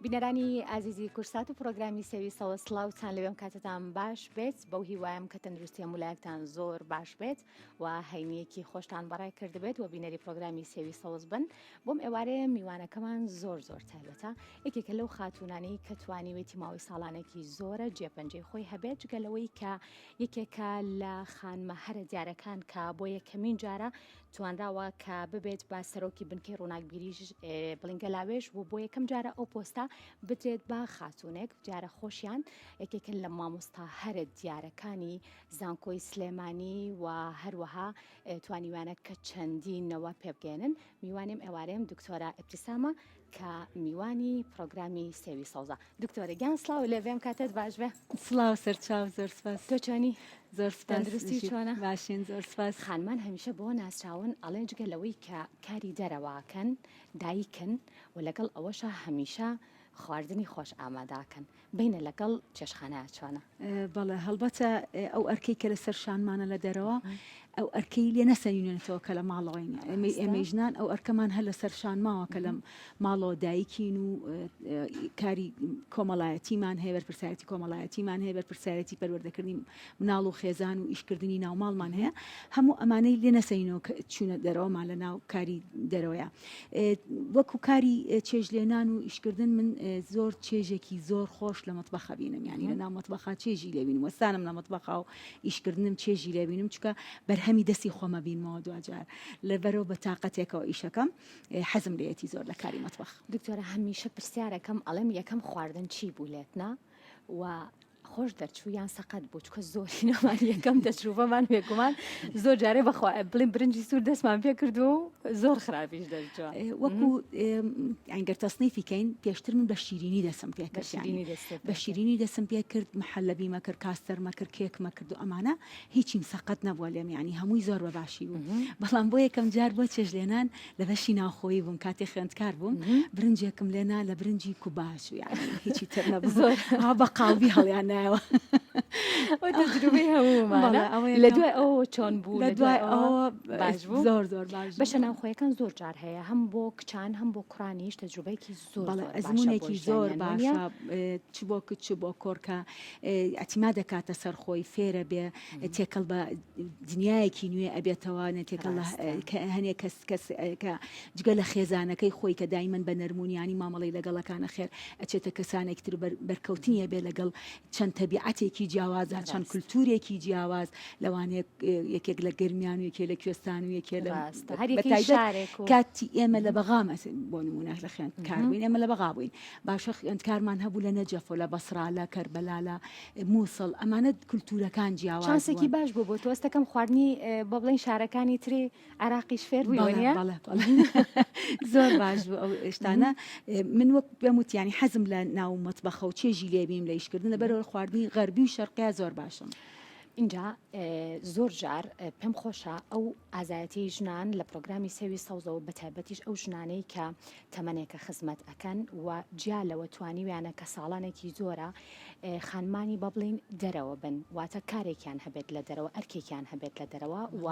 بینەرانی ئازیزی کورسات و پرۆگرامی سێوی سەوز سڵاوتان لەوێم کاتتان باش بێت بەو هیوایم کە تەندروستی هەموو لایەکتان زۆر باش بێت و هەینیەکی خۆشتان بەڕێ کردبێت و بینەری پرۆگرامی سێوی سەوز بن بۆم ئێوارەیە میوانەکەمان زۆر زۆر تایبەتە یەکێکە لەو خاتوونانەی کە توانیوێتی ماوەی ساڵانێکی زۆرە جێپەنجەی خۆی هەبێت جگە لەوەی کە یەکێکە لە خانمە هەرە دیارەکان کە بۆ یەکەمین جارە توانراوە کە ببێت بە سەرۆکی بنکەی ڕووناکبیری بڵین گەلاوێژ و بۆ یەکەم جارە ئەو پۆستە بدرێت بە خاتوونێک جارە خۆشیان یەکێکن لە مامۆستا هەرە دیارەکانی زانکۆی سلێمانی و هەروەها توانیویانە کە چەندین نەوە پێبگەێنن میوانیم ئێوارێم دکتۆرە ئیبتیسامە کە میوانی پرۆگرامی سێوی سەوزە. دکتۆرە گیان سڵاو لێ بێم کاتت باش بێ. سڵاو سەرچاو زۆر سپاس. تۆ چۆنی؟ زۆر سپاس. تەندروستی چۆنە؟ باشین زۆر سپاس. خانمان هەمیشە بەوە ناسراون ئەڵێن جگە لەوەی کە کاری دەرەوەکەن دایکن و لەگەڵ ئەوەشا هەمیشە خواردنی خۆش ئاماداکەن. بینە لەگەڵ چێشتخانە چۆنە؟ بەڵێ هەڵبەتە ئەو ئەرکەی کە لەسەر شانمانە لە دەرەوە ئەو ئەرکەی لێ نەسەنینێتەوە کە لە ماڵەوەین ئێمەی ئێمەی ژنان ئەو ئەرکەمان هەر لەسەر شان ماوە کە لە ماڵەوە دایکین و کاری کۆمەڵایەتیمان هەیە بەرپرسایەتی کۆمەڵایەتیمان هەیە بەرپرسایەتی پەروەردەکردنی مناڵ و خێزان و ئیشکردنی ناوماڵمان هەیە هەموو ئەمانەی لێ نەسەینەوە کە چوونە دەرەوەمان لە ناو کاری دەرەوەیە وەکو کاری چێژلێنان و ئیشکردن من زۆر چێژێکی زۆر خۆش لە مەتبەخە بینم یعنی لە ناو مەتبەخا چێژی لێبینم وەستانم لە مەتبەخا و ئیشکردنم چێژی لێبینم چکە بەرهەمی دەستی خۆمە بینمەوە دواجار لەبەرەوە بە تاقەتێکەوە ئیشەکەم حەزم لێیەتی زۆر لە کاری مەتبەخ. دکتۆرە هەمیشە پرسیارەکەم ئەڵێم یەکەم خواردن چی بوو لێت نا و خۆش دەرچوو یان سەقەت بوو چکە زۆرینەمان یەکەم تەجروبەمان بێگومان زۆر جارێ بەخوا بڵێن برنجی سوور دەستمان پێ کردووە و زۆر خراپیش دەرچووە وەکو ئەگەر تەسنیفی کەین پێشتر من بە شیرینی دەسم پێ کرد بە شیرینی دەسم پێ کرد محەلەبیمە کرد کاستەرمە کرد کێکمە کرد و ئەمانە هیچیم سەقەت نەبووە لێم یعنی هەمووی زۆر بە باشی بوو بەڵام بۆ یەکەم جار بۆ چێژلێنان لە بەشی ناوخۆیی بووم کاتێ خوێندکار بووم برنجێکم لێنا لە برنجی کوباش یعنی هیچی تر نەبوو زۆر ها بە قاڵبی هەڵیان نایەوە ئەو تەجروبەی هەموومانە بەڵێ ئەوە لە یەکەم دوای ئەوە چۆن بوو لە لە دوای دوای ئەوە ئەوە باش بوو زۆر زۆر باش بەشە بوو ناوخۆیەکان زۆر جار هەیە هەم بۆ کچان هەم بۆ کوڕانیش تەجروبەیەکی زۆر بەڵێ زۆر باشە بۆ ئەزموونێکی زۆر ژیانیان وانییە؟ باشە چ بۆ کچ چ بۆ کوڕ کە ئیعتیماد دەکاتە سەر خۆی فێرە بێ تێکەڵ بە دنیایەکی نوێ ئەبێتەوە نە تێکەڵ کە هەنێک کەس کەس کە جگە لە خێزانەکەی خۆی کە دایمەن بە نەرمونیانی مامەڵەی لەگەڵەکانە خێر ئەچێتە کەسانێک تر بەرکەوتنی ئەبێ لەگەڵ چەند تەبیعەتێکی جیاوازە چەند کولتورێکی جیاواز لەوانەیە یەکێک لە گەرمیان و یەکێ لە کوێستان و یەکێ لە کاتی ئێمە لە بەغا بۆ نمونە لە خوێندکار بووین ئێمە لە بەغا بووین باشە خوێندکارمان هەبوو لە نەجەف و لە بەسرا لە کەربەلا لە مووسڵ ئەمانە کولتوورەکان جیاواز بوون. چانسێکی باش بوو بۆ تۆ ئەستەکەم خواردنی بۆ بڵێین شارەکانی تری عێراقیش فێر بووی بەڵێ وەنیە؟ بەڵێ بەڵێ زۆر باش بوو ئەو شتانە من وەک پێم وت یانی حەزم لە ناو مەتبەخە و چێژی لێ بینم لە ئیشکردن لەبەرئەوە خواردنی غەربی و شەرقییا زۆر باشم. ئینجا زۆر جار پێم خۆشە ئەو ئازایەتیی ژنان لە پرۆگرامی سێوی سەوزەوە بەتایبەتیش ئەو ژنانەی کە تەمەنێکە خزمەت ئەکەن و جیا لەوە توانیویانە کە ساڵانێکی زۆرە خانمانی بە بڵین دەرەوە بن واتە کارێکیان هەبێت لە دەرەوە ئەرکێکیان هەبێت لە دەرەوە و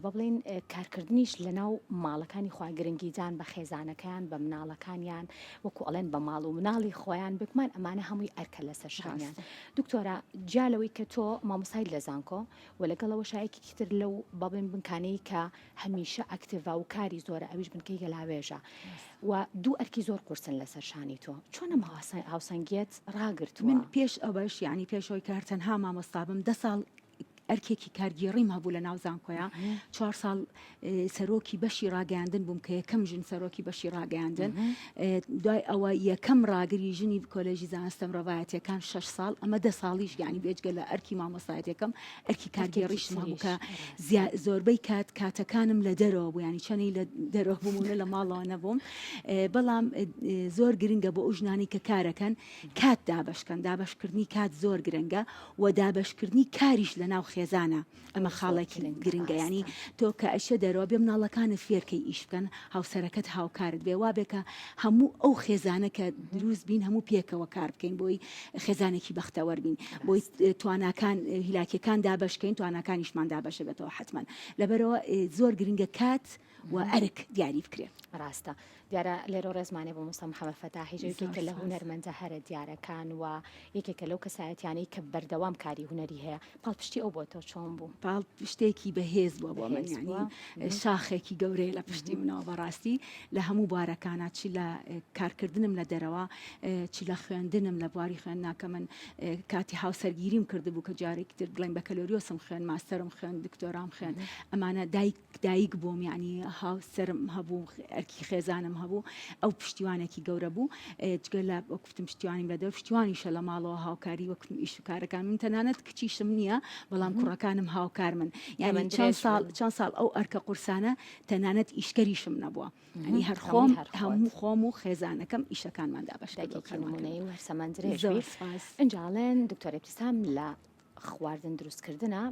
بە بڵین کارکردنیش لە ناو ماڵەکانی خوا گرنگیدان بە خێزانەکەیان بە مناڵەکانیان وەکو ئەڵێن بە ماڵ و مناڵی خۆیان بکمان ئەمانە هەمووی ئەرکە لەسەر شانیان دکتۆرە جیا لەوەی کە تۆ مامۆستایت لە زانکۆ و لەگەڵ ئەوەشا یەکێکی تر لەو با بڵێین بنکانەی کە هەمیشە active ە و کاری زۆرە ئەویش بنکەی گەلاوێژە و دوو ئەرکی زۆر قورسن لەسەر شانی تۆ چۆن ئەم هاوسەنگیەت ڕاگرتووە؟ من پێش ئەوەش یانی پێش ئەوەی کە هەر تەنها مامۆستا بم دە ساڵ ئەرکێکی کارگێڕیم هەبوو لە ناو زانکۆیا چوار ساڵ سەرۆکی بەشی ڕاگەیاندن بووم کە یەکەم ژن سەرۆکی بەشی ڕاگەیاندن دوای ئەوە یەکەم ڕاگری ژنی کۆلێژی زانستە مرۆڤایەتیەکان شش ساڵ ئەمە دە ساڵیش یانی بێجگە لە ئەرکی مامۆستایەتەکەم ئەرکی کارگێڕیشم هەبوو کە زۆربەی کات کاتەکانم لە دەرەوە بوو ینی چەنی لە دەرەوە بووم و نە لە ماڵەوە نەبووم بەڵام زۆر گرنگە بۆ ئەو ژنانی کە کارەکەن کات دابەشکەن دابەشکردنی کات زۆر گرنگە و دابەشکردنی کاریش لە ناو خێزانە ئەمە خاڵێکی گرنگە ینی تۆ کە ئەشە دەرەوە بێ مناڵەکانت فێرکەی ئیش بکەن هاوسەرەکەت هاوکارت بێ وابێ کە هەموو ئەو خێزانە کە دروست بین هەموو پێکەوە کار بکەین بۆی خێزانێکی بەختەوەر بین بۆی تواناکان هیلاکیەکان دابەشکەین تواناکانیشمان دابەشە بێتەوە حتمما لەبەرەوە زۆر گرنگە کات. و ئەرک دیاری بکرێ. ڕاستە دیارە لێرە ڕێزمانێ بۆ مامۆستا محەممەد فەتاحیش یەکێکە لە هونەرمەندە هەرە دیارەکان و یەکێکە لەو کەسایەتیانەی کە بەردەوام کاری هونەری هەیە پاڵپشتی ئەو بۆ تۆ چۆن بوو؟ پاڵپشتێکی بەهێز بووە بۆ من یانی شاخێکی گەورەیە لە پشتی منەوە بەڕاستی لە هەموو بوارەکانە چی لە کارکردنم لە دەرەوە چی لە خوێندنم لە بواری خوێندنا کە من کاتی هاوسەرگیریم کردبوو کە جارێکی تر بڵێن بەکەلۆریۆسم خوێن ماستەرم خوێن دکتۆرام خوێن ئەمانە دایک دایک بووم یعنی هاوسەرم هەبوو ئەرکی خێزانم هەبوو ئەو پشتیوانێکی گەورە بوو جگە لە وەکوتم پشتیوانیم لە دەر پشتیوانیشە لە ماڵەوە هاوکاری وەکم ئیش و کارەکان من تەنانەت کچیشم نییە بەڵام کوڕەکانم هاوکار من یعنی چەند ساڵ چەند ساڵ ئەو ئەرکە قورسانە تەنانەت ئیشکەریشم نەبووە ینی هەر خۆم هەموو خۆم و خێزانەکەم ئیشەکانمان دابەش دایکێکی نمونەیی و هەرسەمان درێژ ئینجا دکتۆر ئیبتیسام لە خواردن دروستکردنە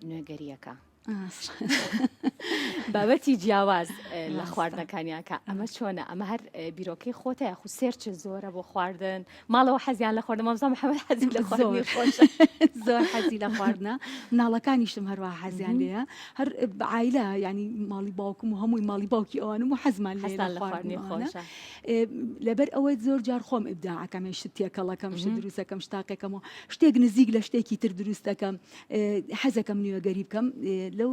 نوێگەریەکە بابەتی جیاواز لە خواردنەکانیان کە ئەمە چۆنە ئەمە هەر بیرۆکەی خۆتە یاخود search زۆرە بۆ خواردن ماڵەوە حەزیان لە خواردن مامۆستا محەممەد حەزی لە خواردنی خۆشە زۆر حەزی لە خواردنە مناڵەکانیشم هەروە حەزیان لێیە هەر عایلە ینی ماڵی باوکم و هەمووی ماڵی باوکی ئەوانم و حەزمان لێ لە خواردنی خۆشە لەبەر ئەوەی زۆر جار خۆم ئیبداعەکەم شت تێکەڵەکەم شت دروستەکەم شتاقێکەم و شتێک نزیک لە شتێکی تر دروستەکەم حەزەکەم نوێگەری بکەم لەو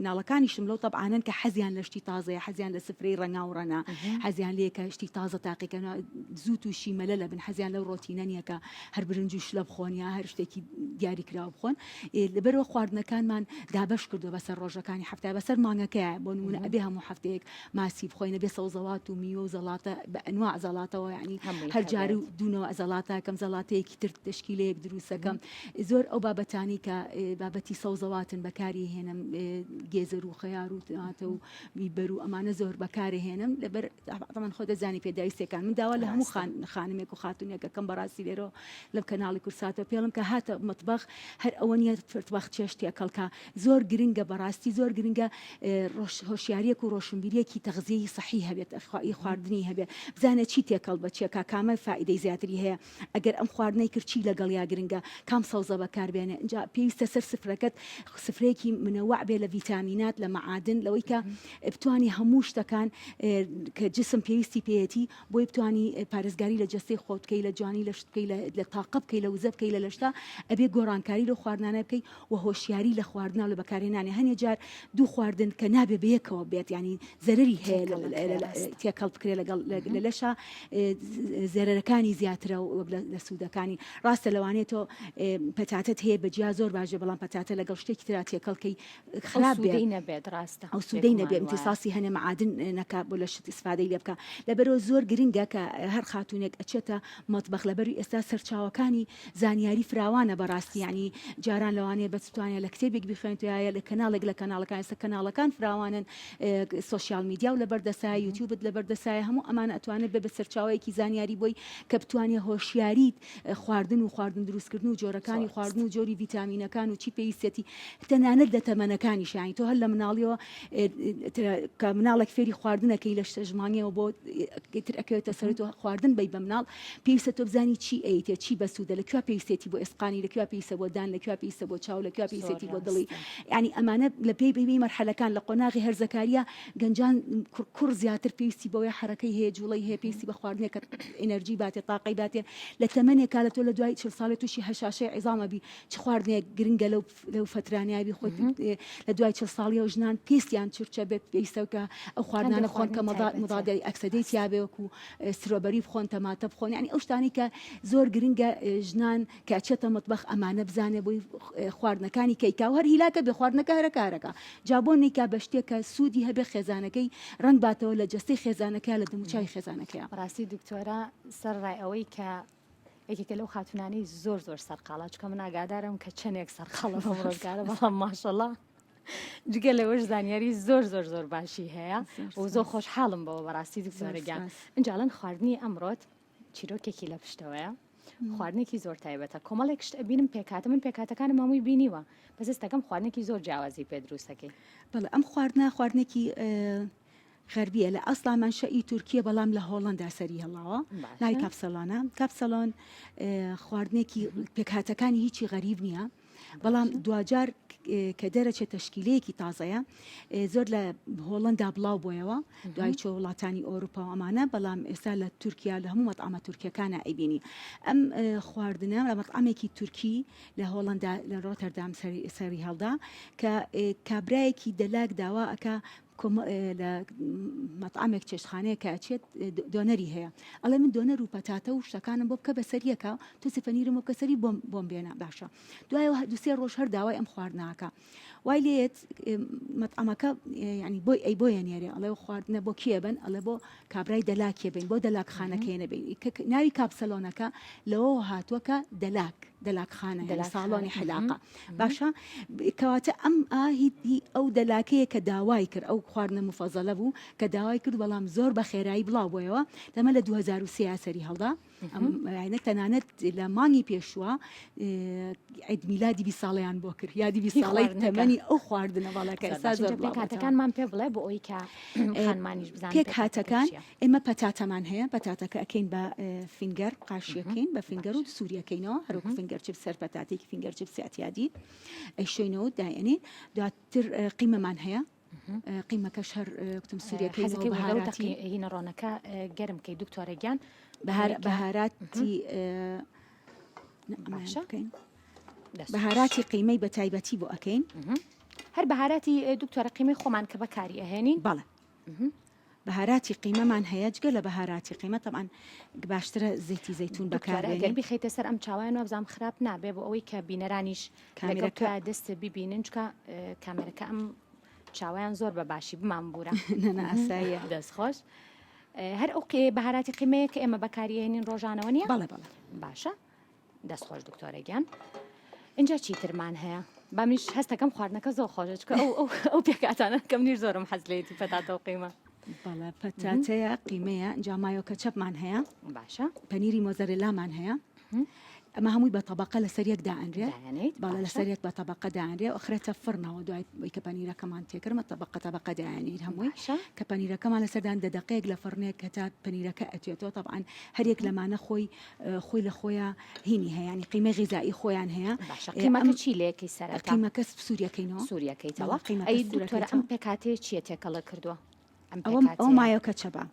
مناڵەکانیشم لەو تەبعانەن کە حەزیان لە شتی تازەیە حەزیان لە سفرەی ڕەنگا و ڕەنا حەزیان لێ کە شتی تازە تاقیکەنەوە زوو تووشی مەلە لە بن حەزیان لەو ڕۆتینە نییە کە هەر برنج و شلە بخۆن یا هەر شتێکی دیاریکراو بخۆن لەبەرەوە خواردنەکانمان دابەش کردو بەسەر ڕۆژەکانی هەفتە بەسەر مانگەکەیە بۆ نمونە ئەبێ هەموو هەفتەیەک ماسی بخۆین ئەبێ سەوزەوات و میوە و زەڵاتە بە ئەنواع زەڵاتەوە یعنی هەر جار و دوونەوە زەڵاتەکەم زەڵاتەیەکی تر تشکیلەیەک دروستەکەم زۆر ئەو بابەتانی کە بابەتی سەوزەواتن بەکاری هێنم گێزەر و خەیار و تماتە و بیبەر و ئەمانە زۆر بەکارێ هێنم لەبەر تەمان خۆ دەزانی پێداویستەکان من داوا لە هەموو خان خانمێک و خاتونێکەکەم بەڕاستی لێرەوە لەم کەناڵی کورساتەوە پێڵم کە هاتە مەتبەخ هەر ئەوە نییە مەتبەخ چێشت تێکەڵکە زۆر گرنگە بەڕاستی زۆر گرنگە هۆشیاریەک و ڕۆشنبیریەکی تەغزیەی سەحی هەبێت خواردنی هەبێت بزانێت چی تێکەڵ بە چیەکە کامە فائیدەی زیاتری هەیە ئەگەر ئەم خواردنەی کرد چی لەگەڵیا گرنگە کام سەوزە بەکاربێنێ ئینجا پێویستە سەر سفرەکەت سفرەیەکی منەوع بێ لە ڤیتامینات لە مەعادن لەوەی کە بتانی هەموو شتەکان کە جسم پێویستی پێیەتی بۆی بتانی پارێزگاری لە جەستەی خۆت بکەی لە جوانی لەشت بکەی لە تاقە بکەی لە وزە بکەی لە لەشتا ئەبێ گۆڕانکاری لەو خواردنانە بکەی و هۆشیاری لە خواردنا و لە بەکارهێنانی هەنێ جار دوو خواردن کە نابێ بەیەکەوە بێت ینی زەرری هەیە تێکەڵ بکرێ لەگەڵ لە لەشە زەرەرەکانی زیاترە وەک لە سوودەکانی ڕاستە لەوانەیە تۆ پەتاتەت هەیە بە جیا زۆر باشە بەڵام پەتاتە لەگەڵ شتێکی ترا تێکەڵکەی خراپ بێت نەبێت ڕاستە ئەو سوودەی نەبێت امتصاصی هەنێ معادن نەکا بۆ لە شت ئیسفادەی لێ بکە لەبەرەوە زۆر گرنگە کە هەر خاتونێک ئەچێتە مەتبەخ لەبەری ئێستا سەرچاوەکانی زانیاری فراوانە بەڕاستی یانی جاران لەوانەیە بەس بتوانێت لە کتێبێک بیخوێنێتەوە یا لە کەناڵێک لە کەناڵەکان ئێستا کەناڵەکان فراوانن social media و لەبەردەسایە یوتیوبت لەبەردەسایە هەموو ئەمانە ئەتوانێت بێ بە سەرچاوەیەکی زانیاری بۆی کە بتوانێت هۆشیاریت خواردن و خواردن دروستکردن و جۆرەکانی خواردن و جۆری ڤیتامینەکان و چی پێویستێتی تەنانەت لە تەمەنەکانیش یانی تۆ هەر لە مناڵیەوە کە مناڵێک فێری خواردنەکەی لە شەش مانگیەوە بۆ تر ئەکەوێتە سەر تۆ خواردن بی بە مناڵ پێویستە تۆ بزانی چی ئەیتێ چی بەسوودە لە کوێ پێویستێتی بۆ ئێسقانی لە کوێ پێویستە بۆ دان لە کوێ پێویستە بۆ چاو لە کوێ پێویستێتی بۆ دڵی یعنی ئەمانە لە پێی بەی مەرحەلەکان لە قۆناغی هەرزەکاریە گەنجان کوڕ زیاتر پێویستی بەوەی حرەکەی هەیە جوڵەی هەیە پێویستی بە خواردنێک کە ئینەرجی باتێ تاقەی باتێ لە تەمەنێکا لە تۆ لە دوای 40 ساڵێ تووشی هەشاشەی عیزامە بی چ خواردنێک گرنگە لەو لەو فەترانیابی خۆی لە دوای چل ساڵیەوە ژنان پێستیان چرچە بێت پێویستە کە ئەو خواردنانە بخۆن کە مضادی ئەکسەدەی تیابێ وەکو strawberry بخۆن تەماتە بخۆن یعنی ئەو شتانی کە زۆر گرنگە ژنان کە ئەچێتە مەتبەخ ئەمانە بزانێ بۆی خواردنەکانی کەیکا و هەر هیلاکە بێ خواردنەکە هەرەکە هەرەکە جا بۆ نیکا بە شتێک کە سوودی هەبێ خێزانەکەی ڕەنگ باتەوە لە جەستەی خێزانەکە لە دەموچاوی خێزانەکەیان. بەڕاستی دکتۆرە سەرڕای ئەوەی کە یەکێکە لەو خاتونانەی زۆر زۆر سەرقاڵە چکە من ئاگادارم کە چەندێک سەرقاڵە بەم ڕۆژگارە بەڵام ماشەڵا جگە لەوەش زانیاری زۆر زۆر زۆر باشی هەیە و زۆر خۆشحاڵم بەوە بەڕاستی دکتۆرە گیان ئینجا خواردنی ئەمڕۆت چیرۆکێکی لە پشتەوەیە خواردنێکی زۆر تایبەتە کۆمەڵێک شت ئەبینم پێکاتە من پێکاتەکانم هەمووی بینیوە بەس ئێستاکەم خواردنێکی زۆر جیاوازی پێ دروستەکەی بەڵێ ئەم خواردنە خواردنێکی غەربیە لە ئەسڵا مەنشەئی تورکیە بەڵام لە هۆڵەندا سەری هەڵاوە ناوی کاپسەلۆنە کاپسەلۆن خواردنێکی پێکهاتەکانی هیچی غەریب نییە بەڵام دواجار. کە دەرەچێت تەشکیلەیەکی تازەیە زۆر لە هۆڵندا بڵاو بۆیەوە دوای چۆ وڵاتانی ئەوروپا و ئەمانە بەڵام ئێستا لە تورکیا لە هەموو مەتعەمە تورکیەکانە ئەیبینی ئەم خواردنە لە مەتعەمێکی تورکی لە هۆڵندا لە ڕۆتەردام سەری هەڵدا کە کابرایەکی دەلاک داوا ئەکا لە مەتعەمێک چێشتخانەیە کە ئەچێت دۆنەری هەیە ئەڵێ من دۆنەر و پەتاتە و شتەکانم بۆ بکە بەسەریەکە تۆزێ پەنیرم بۆ بکە سەری بۆم بۆم بێنە باشە دوایەوە دوسێ ڕۆژ هەر داوای ئەم خواردناکە وای لێت مەتعەمەکە ینی بۆی ئەی بۆیە نێرێ ئەڵێ خواردنە بۆ کێ بن ئەڵێ بۆ کابرای دەلاکێ بین بۆ دەلاکخانەکەی نەبین ناوی کاپسەلۆنەکە لەوەوە هاتووە کە دەلاک دەلاکخانە یعنی ساڵۆنی حلاقە باشە کەواتە ئەم ئاهی ئەو دەلاکەیە کە داوای کرد ئەو خواردنە مفەزەلە بوو کە داوای کرد بەڵام زۆر بە خێرایی بڵاو بۆیەوە لەمە لە 2023 سەری هەڵدا ئەم تەنانەت لە مانگی پێشووە عید میلادی بی ساڵیان بۆ کرد یادی بی ساڵی تەمەنی ئەو خواردنە بەڵەکە ئێستا زۆر پێکهاتەکانمان پێ بڵێ بۆ ئەوی کە خانمانیش بزانن پێکهاتەکان ئێمە پەتاتەمان هەیە پەتاتەکە ئەکەین بە finger قاشیەکەین بە finger و سووریەکەینەوە هەروەکو finger chips سەر پەتاتێکی finger chips اعتیادی ئەیشۆینەوە دایەنین دواتر قیمەمان هەیە قیمەکەش هەر کوتم سووریەکەی بەهاراتی هینە ڕۆنەکە گەرم کەی دکتۆرە گیان بەهاراتی بکەین بەهاراتی قیمەی بە تایبەتی بۆ ئەەکەین هەر بەهاراتی دکتۆرە قیمەی خۆمان کە بەکاری ئەهێنین بەڵێ بەهاراتی قیمەمان هەیە جگە لە بەهاراتی قیمە تەبعەن باشترە زەیتی زەیتون بەکار بێنین. گەر بیخەیتە سەر ئەم چاوەیان وابزانم خراپ نابێ بۆ ئەوەی کە بینەرانیش لەگەڵ کامێرەکە دەست ببینن چکە کامێرەکە ئەم چاوەیان زۆر بە باشی بمان بورە نەنا ئاساییە. دەست خۆش هەر ئەو بەهاراتی قیمەیە کە ئێمە بەکاریێنین ڕۆژانەوە نیە؟ بەڵێ بەڵێ. باشە دەست خۆش دکتۆرە گیان اینجا چیترمان هەیە با منیش هەستەکەم خواردنەکە زۆر خۆشە چکە ئەو ئەو ئەو پێکاتانە کەم نیش زۆرم حەز لێتی پەتاتە و قیمە بەڵێ پەتاتەیە قیمەیە اینجا mayo ketchup مان هەیە باشە پەنیری مۆزەرێلامان هەیە ئەمە هەمووی بە تەبقە لەسەر یەک دائەنرێ دایانێیت بەڵێ باشە لەسەر یەک بە تەبقە دائەنرێ ئەخرێتە فڕنەوە دوای ئەوەی کە پەنیرەکەمان تێکردمە تەبقە تەبقە دایانین هەمووی باشە کە پەنیرەکەمان لەسەردان دە دەقەیەک لە فڕنێک هەتا پەنیرەکە ئەتوێتەوە تەبعەن هەریەک لەمانە خۆی خۆی لە خۆیا هینی هەیە ینی قیمەی غیزایی خۆیان هەیە باشە قیمەکە چی لەکەی سەرەتا قیمەکە سووریەکەینەوە سووریەکەیتەوە ئەی دکتۆرە ئەم پێکاتەیە چییە تێکەڵە کردووە ئەوە ئەو mayo ketchup ە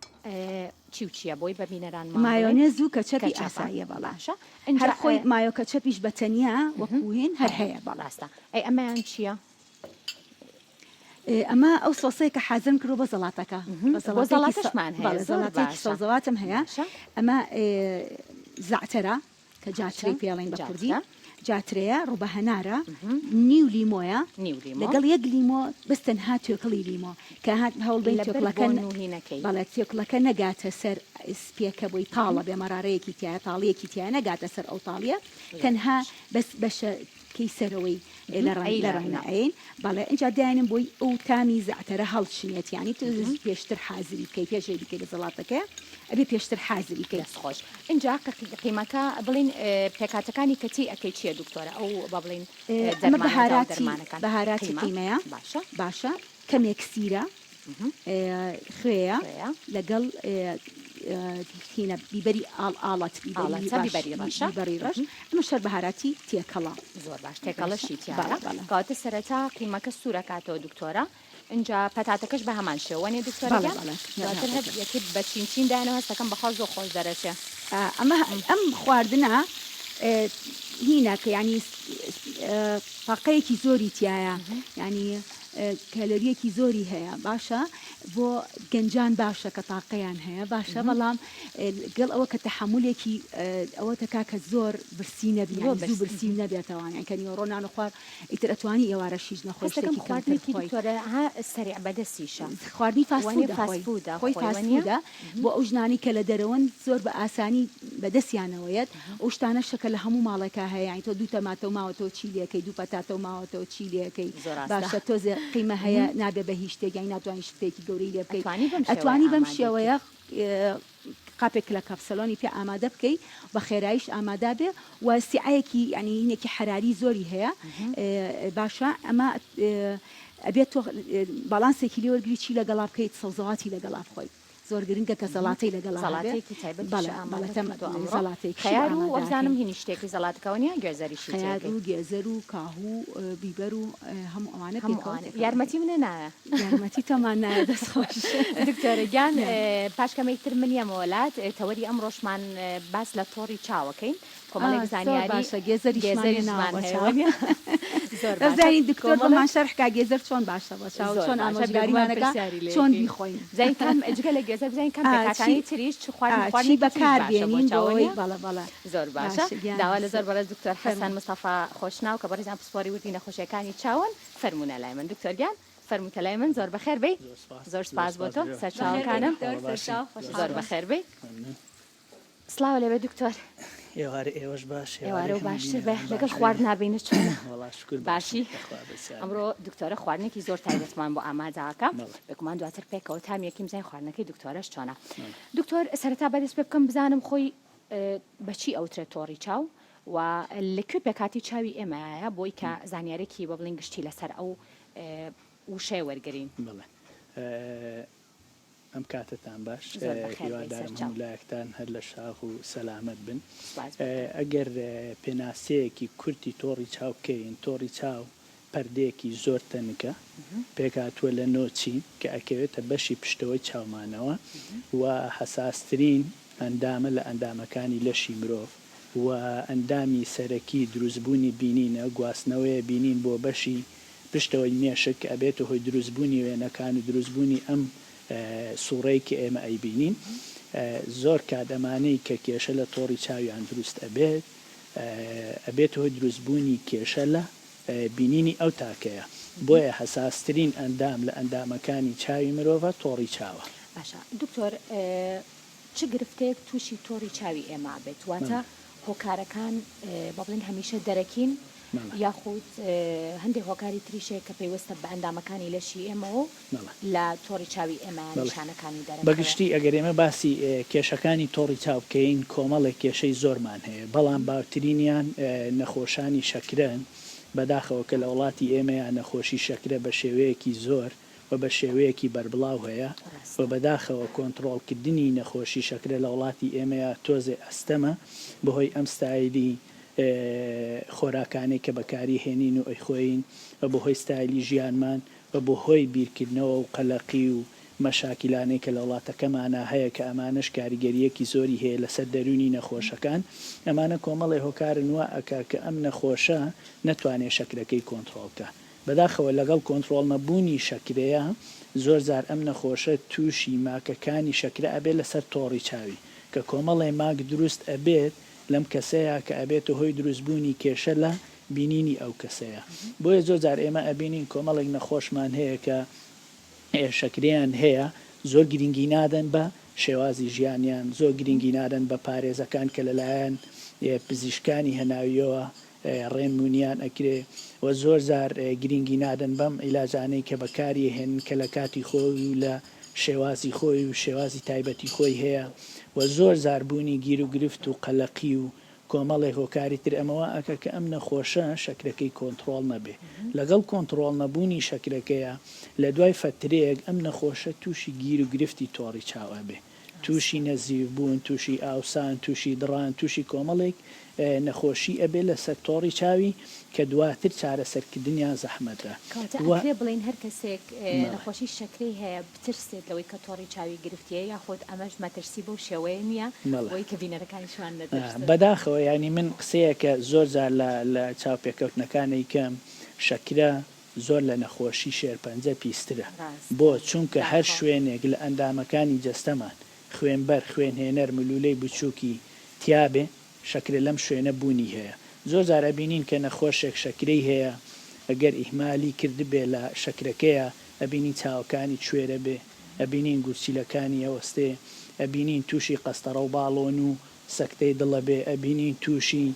چی و چییە بۆی بە بینەران مایۆنێز و کەچەپی ئاساییە بەڵاشە هەر خۆی mayo ketchup یش بە تەنیا وەکوهێن هەر هەیە بەڵاستە ئەی ئەمەیان چییە؟ ئەمە ئەو سۆسەیە کە حازرم کردوە بۆ زەڵاتەکە بۆ زەڵاتەشمان هەیە بەڵێ زەڵاتێکی سەوزەواتم هەیە ئەمە زەعتەرە کە جاترەی پێڵین بە کوردی جاترەیە ڕوبە هەنارە نیو لیمۆیە لەگەڵ یەک لیمۆ بەس تەنها توێکڵی لیمۆ کە هات هەوڵ بین توێکڵەکە بەڵێ توێکڵەکە نەگاتە سەر سپیەکە بۆی تاڵە بێ مەرارەیەکی تایە تاڵیەکی تایە نەگاتە سەر ئەو تاڵیە تەنها بەس بەشە کەی سەرەوەی لە ڕەنگ لە ڕەنگ نەئەیەین بەڵێ ئینجا داینم بۆی ئەو تامی زەعتەرە هەڵچنێت یانی تۆ پێشتر حازری بکەی پێش ئەوەی بیکەی بە زەڵاتەکەی ئەبێ پێشتر حازری کەی. دەست خۆش ئینجا قیمەکە بڵین پێکهاتەکانی کە تێی ئەکەی چیە دکتۆرە ئەو با بڵین ئەمە بەهاراتی بەهاراتی قیمەیە باشە باشە کەمێک سیرە خوێیە لەگەڵ هینە بیبەری ئاڵ ئاڵەت بیبەری ڕەشە بیبەری ڕەش ئەمە شەر بەهاراتی تێکەڵە زۆر باش تێکەڵەشی تیایە کەواتە سەرەتا قیمەکە سوورەکاتەوە دکتۆرە اینجا پەتاتەکەش بە هەمان شێوە نیە دکتۆرە گیان دواتر هەر یەکێ بە چین چین دایانەوە هەستەکەم بەخوا زۆر خۆش دەرەچێ ئەمە ئەم خواردنە هینە کە ینی تاقەیەکی زۆری تایە ینی کەلۆریەکی زۆری هەیە باشە بۆ گەنجان باشە کە تاقەیان هەیە باشە بەڵام گەڵ ئەوە کە تەحەمولێکی ئەوە تەکا کە زۆر برسی نەبی یانی زوو برسی نەبێتەوە یان کە نیوەڕۆ نان خوار ئیتر ئەتوانی ئێوارەش هیچ نەخۆی شتێکی کەمتر بخۆی سەریع بەدەستیشە خواردنی fast food ە خۆی fast food ە بۆ ئەو ژنانەی کە لە دەرەوەن زۆر بە ئاسانی بە دەستیانەوە یەت، ئەو شتانەشە کە لە هەموو ماڵێکا هەیە، یانی تۆ دوو تەماتە و ماوەتەوە چی لێکەی، دوو پەتاتە و ماوەتەوە چی لێکەی، باشە تۆزێ قیمە هەیە نابێ بە هیچ شتێک، یانی ناتوانی شتێکی گەورەی لێ بکەی، ئەتوانی بەم شێوەیە قاپێک لە کاپسەلۆنی پێ ئامادە بکەی بە خێراییش ئامادە بێ و سیعەیەکی یانی هینێکی حەراری زۆری هەیە، باشە ئەمە ئەبێت تۆ باڵانسێکی لێ وەرگری چی لەگەڵا بکەیت سەوزەواتی لەگەڵا بخۆی. زۆر گرنگە کە زەڵاتەی لەگەڵا هەبێ. زەڵاتەیەکی تایبەتیشە بەڵێ ئامادە بەڵێ تەم کردووە ئەمڕۆ. زەڵاتەیەکیشی خەیار و ئامادە وەبزانم ئەکەین. هینی شتێکی زەڵاتکەوە نییە گوێزەریشی خەیار تێکەی. و گێزەر و کاهوو و بیبەر و هەموو ئەوانە هەموو پێکەوە ئەوانە. تێکەڵ یارمەتی ئەکەین. منە نایە. یارمەتی تۆمان نایە دەست خۆش. دکتۆرە گیان گیان. پاش کەمێک تر من یەمەوە لات تەوەری ئەمڕۆشمان باس لە تۆڕی چاوەکەین. کۆمەڵێک ئا زۆر زانیاری باشە گێزەریشمان هێناوە گێزەریشمان بۆ هەیە چاو. وەنیە؟ زۆر بەس باشە زانین دکتۆر کۆمەڵێک بۆمان شەرح کا گێزەر چۆن باشە بۆ چاو زۆر چۆن باشە بێگومان ئامۆژگاریمان ئەکا پرسیاری لێ چۆن ئەکەین بیخۆین. بزانین کام جگە لە گێزەر بزانین کام ئا چی پێکهاتانەی تریش چ ئا خواردن چی خواردنێکی تریش بەکار باشە بۆ بێنین چاو بۆ ئەوەی وەنیە؟ بەڵێ بەڵێ زۆر باشە باشە گیان داوا لە زۆر بەڕێز دکتۆر حەسەن فەرموو. مستەفا خۆشناو کە بەڕێزیان پسپۆڕی وردی نەخۆشیەکانی چاون فەرموونە لای من دکتۆر گیان فەرمووتە لای من زۆر بەخێر بێی زۆر سپاس زۆر زۆر سپاس بۆ سپاس تۆ برا بەخێر بێی سەرچاوەکانم دکتۆر ماڵە باشی سەرچاو زۆر خۆشحاڵ زۆر سپاس بەخێر بێی. مەمنون. سڵاو لێبێ دکتۆر. ئێوارە ئێوەش باش ئێوارە ئێوارەی و هەموو باشتر بێ بینەران لەگەڵ باش بێ خواردنا بینە چۆنە وەڵا شوکر باشین باشی بەخوا بەسیار بێ. ئەمڕۆ دکتۆرە خواردنێکی زۆر تایبەتمان بۆ ئامادەکە بەڵێ بێگومان دواتر پێکەوە تام یەکیم بزانین خواردنەکەی دکتۆرەش چۆنە بەڵێ. دکتۆر سەرەتا با دەست پێ بکەم بزانم خۆی بەچی ئەوترێت تۆڕی چاو و لە کوێ پێکهاتی چاوی ئێمەیە بۆی کە زانیارێکی بە بڵین گشتی لەسەر ئەو وشەیە وەرگین. بەڵێ ئەم کاتەتان باش زۆر بەخێر بێی هیوادارم سەرچاو. هەموو لایەکتان هەر لە شاخ و سەلامەت بن. سوپاس بۆ تۆ. ئەگەر پێناسەیەکی کورتی تۆڕی چاو بکەین، تۆڕی چاو پەردەیەکی زۆر تەنکە، پێکهاتووە لە نۆ چین کە ئەکەوێتە بەشی پشتەوەی چاومانەوە و حەساسترین ئەندامە لە ئەندامەکانی لەشی مرۆڤ و ئەندامی سەرەکی دروستبوونی بینینە، گواستنەوەیە بینین بۆ بەشی پشتەوەی مێشک کە ئەبێتە هۆی دروستبوونی وێنەکان و دروستبوونی ئەم سوڕەی کە ئێمە ئەیبینین. زۆر کات ئەمانەی کە کێشە لە تۆڕی چاویان دروست ئەبێت ئەبێتە هۆی دروستبوونی کێشە لە بینینی ئەو تاکەیە. بۆیە حەساسترین ئەندام لە ئەندامەکانی چاوی مرۆڤە تۆڕی چاوە. باشە دکتۆر چ گرفتێک توشی تۆڕی چاوی ئێمە ئەبێت واتە هۆکارەکان با بڵێین هەمیشە دەرەکین یاخود هەندێک هۆکاری تریش هەیە کە پەیوەستە بە ئەندامەکانی لەشی ئێمەوە و لە تۆڕی چاوی ئێمە نیشانەکانی دەرەکەوێ؟ بەگشتی ئەگەر ئێمە باسی کێشەکانی تۆڕی چاو بکەین کۆمەڵێک کێشەی زۆرمان هەیە بەڵام باوترینیان نەخۆشانی شەکرەن بەداخەوە کە لە وڵاتی ئێمەیا نەخۆشی شەکرە بە شێوەیەکی زۆر و بە شێوەیەکی بەربڵاو هەیە و بەداخەوە کۆنتڕۆڵکردنی نەخۆشی شەکرە لە وڵاتی ئێمەیا تۆزێ ئەستەمە بەهۆی ئەم ستایلی خۆراکانەی کە بەکاری هێنین و ئەیخۆین و بەهۆی ستایلی ژیانمان و بەهۆی بیرکردنەوە و قەلەقی و مەشاکیلانەی کە لە وڵاتەکەمانا هەیە کە ئەمانەش کاریگەرییەکی زۆری هەیە لەسەر دەروونی نەخۆشەکان ئەمانە کۆمەڵێ هۆکارن وا ئەکا کە ئەم نەخۆشە نەتوانێ شەکرەکەی کۆنتڕۆڵ کا. بەداخەوە لەگەڵ کۆنتڕۆڵ نەبوونی شەکرەیە زۆر جار ئەم نەخۆشە تووشی ماکەکانی شەکرە ئەبێت لەسەر تۆڕی چاوی کە کۆمەڵێ ماک دروست ئەبێت لەم کەسەیا کە ئەبێتە هۆی دروست بوونی کێشە لە بینینی ئەو کەسەیا بۆیە زۆر جار ئێمە ئەبینین کۆمەڵێک نەخۆشمان هەیە کە شەکرەیان هەیە زۆر گرینگی نادەن بە شێوازی ژیانیان زۆر گرینگی نادەن بە پارێزەکان کە لەلایەن پزیشکانی هەناویەوە ڕێنمونیان ئەکرێ و زۆر جار گرینگی نادەن بەم عیلاجانەی کە بەکاری ئەهێنن کە لە کاتی خۆی و لە شێوازی خۆی و شێوازی تایبەتی خۆی هەیە و زۆر جار بوونی گیروگرفت و قەلەقی و کۆمەڵێک هۆکاری تر ئەمە وا ئەکا کە ئەم نەخۆشە شەکرەکەی کۆنتڕۆڵ نەبێ لەگەڵ کۆنتڕۆڵ نەبوونی شەکرەکەیا لە دوای فەترەیەک ئەم نەخۆشە تووشی گیروگرفتی تۆڕی چاو ئەبێ تووشی نەزیف بوون، تووشی ئاوسان، تووشی دڕان، تووشی کۆمەڵێک نەخۆشی ئەبێ لەسەر تۆڕی چاوی کە دواتر چارەسەرکردنیان زەحمەتە کەواتە و. ئەکرێ بڵێین هەر کەسێک بەڵێ. نەخۆشی شەکرەی هەیە بترسێت لەوەی کە تۆڕی چاوی گرفتی هەیە یاخود ئەمەش مەترسی بەو شێوەیە نییە بەڵێ. بۆی کە بینەرەکانیشمان نەترسن؟ بەداخەوە یانی من قسەیەکە زۆر جار لە لە چاوپێکەوتنەکان ئەیکەم شەکرە زۆر لە نەخۆشی شێرپەنجە پیسترە. ڕاستە بۆ؟ چونکە هەر داخۆ. شوێنێک لە ئەندامەکانی جەستەمان، خوێنبەر، خوێنهێنەر، ملوولەی بچووکی تیابێ، شەکرە لەم شوێنە بوونی هەیە. زۆر جار ئەبینین کە نەخۆشێک شەکرەی هەیە، گەر ئیهمالی کردبێ لە شەکرەکەیا، ئەبینین چاوەکانی کوێرەبێ، ئەبینین گورچیلەکانی ئەوەستێ، ئەبینین تووشی قەستەڕە و باڵۆن و سەکتەی دڵ ئەبێ، ئەبینین تووشی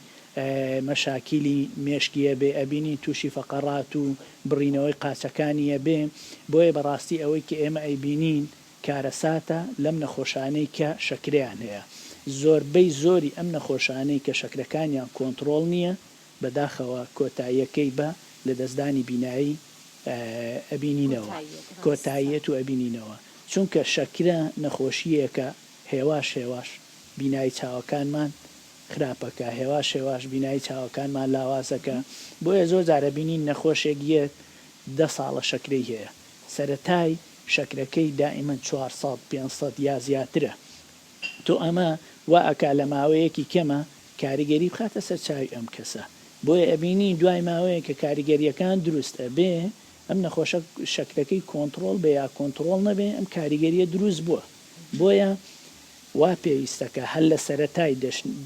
مەشاکیلی مێشکی ئەبێ، ئەبینین تووشی فەقەڕات و بڕینەوەی قاچەکانی ئەبێ، بۆیە بەڕاستی ئەوەی کە ئێمە ئەیبینین کارەساتە لەم نەخۆشانەی کە شەکرەیان هەیە، زۆربەی زۆری ئەم نەخۆشانەی کە شەکرەکانیان کۆنتڕۆڵ نییە بەداخەوە کۆتاییەکەی بە لەدەستدانی بینایی ئەبینینەوە، کۆتاییەت ڕاستە. کۆتاییەت و ئەبینینەوە. چونکە شەکرە نەخۆشییەکە هێواش هێواش بینایی چاوەکانمان خراپەکا، هێواش هێواش بینایی چاوەکانمان لاوازەکا، بۆیە زۆر جار ئەبینین نەخۆشێک یەت دە ساڵە شەکرەی هەیە سەرەتای شەکرەکەی دائیمەن 400 500 یا زیاترە تۆ ئەمە وا ئەکا لە ماوەیەکی کەما کاریگەری بخاتە سەر چاوی ئەم کەسە بۆیە ئەبینی دوای ماوەیەک کە کاریگەریەکان دروست ئەبێ ئەم نەخۆشە شەکرەکەی کۆنتڕۆڵ بێ یا کۆنتڕۆڵ نەبێ ئەم کاریگەریە دروست بووە بۆیە وا پێویستە کە هەر لە سەرەتای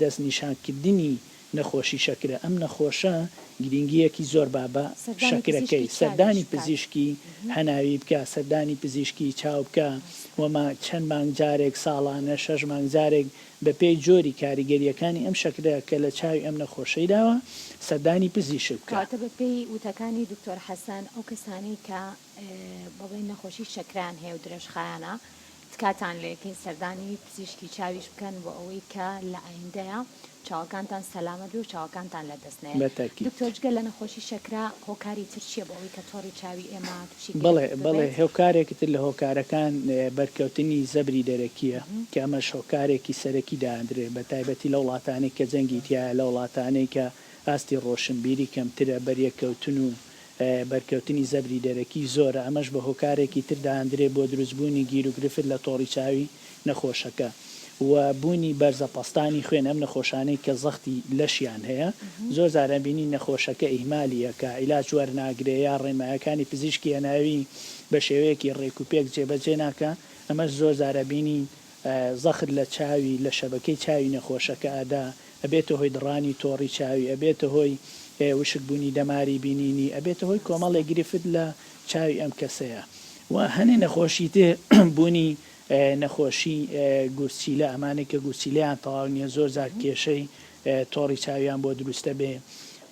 دەستنیشانکردنی نەخۆشی شەکرە ئەم نەخۆشە گرینگییەکی زۆر با بە سەردانی شەکرەکەی پزیشکی چاویش سەردانی بکات. پزیشکی هەناوی بکا سەردانی پزیشکی چاو بکا و ما چەند مانگ جارێک ساڵانە شەش مانگ جارێک بە پێی جۆری کاریگەرییەکانی ئەم شەکرە کە لە چاوی ئەم نەخۆشەی داوە سەردانی پزیشک بکا. کەواتە بە پێی وتەکانی دکتۆر حەسەن ئەو کەسانەی کە با بڵێین نەخۆشی شەکرەیان هەیە و درێژخایەنە تکاتان لێکەین سەردانی پزیشکی چاویش بکەن بۆ ئەوەی کە لە ئایندەیا چاوەکانتان سەلامەت بێ و چاوەکانتان لە دەست نەیەت. بە تەئکید. دکتۆر جگە لە نەخۆشی شەکرە هۆکاری تر چیە بۆ ئەوەی کە تۆڕی چاوی ئێمە توشی بەڵێ گرفت بەڵێ ببێت؟ هۆکارێکی تر لە هۆکارەکان بەرکەوتنی زەبری دەرەکیە کە ئەمەش هۆکارێکی سەرەکی دائەندرێ بە تایبەتی لە وڵاتانەی کە جەنگی تیایە لە وڵاتانەی کە ئاستی ڕۆشنبیری کەمترە بەریەککەوتن و بەرکەوتنی زەبری دەرەکی زۆرە، ئەمەش بە هۆکارێکی تر دادەنرێت بۆ دروستبوونی گیروگرفت لە تۆڕی چاوی نەخۆشەکە و بوونی بەرزە پەستانی خوێن، ئەم نەخۆشانەی کە زەختی لەشیان هەیە زۆر جار ئەبینین نەخۆشەکە ئیهمالی ئەکا عیلاج وەرناگرێ یا ڕێنمایەکانی پزیشکی هەناوی بە شێوەیەکی ڕێکوپێک جێبەجێ ناکا، ئەمەش زۆر جار ئەبینین زەخت لە چاوی لە شەبەکەی چاوی نەخۆشەکە ئەدا، ئەبێتە هۆی دڕانی تۆڕی چاوی، ئەبێتە هۆی وشک بوونی دەماری بینینی، ئەبێتە هۆی کۆمەڵێک گرفت لە چاوی ئەم کەسەیا. و هەنێ نەخۆشی تر بوونی نەخۆشی گورچیلە، ئەمانەی کە گورچیلەیان تەواو نییە زۆر جار کێشەی تۆڕی چاویان بۆ دروست ئەبێ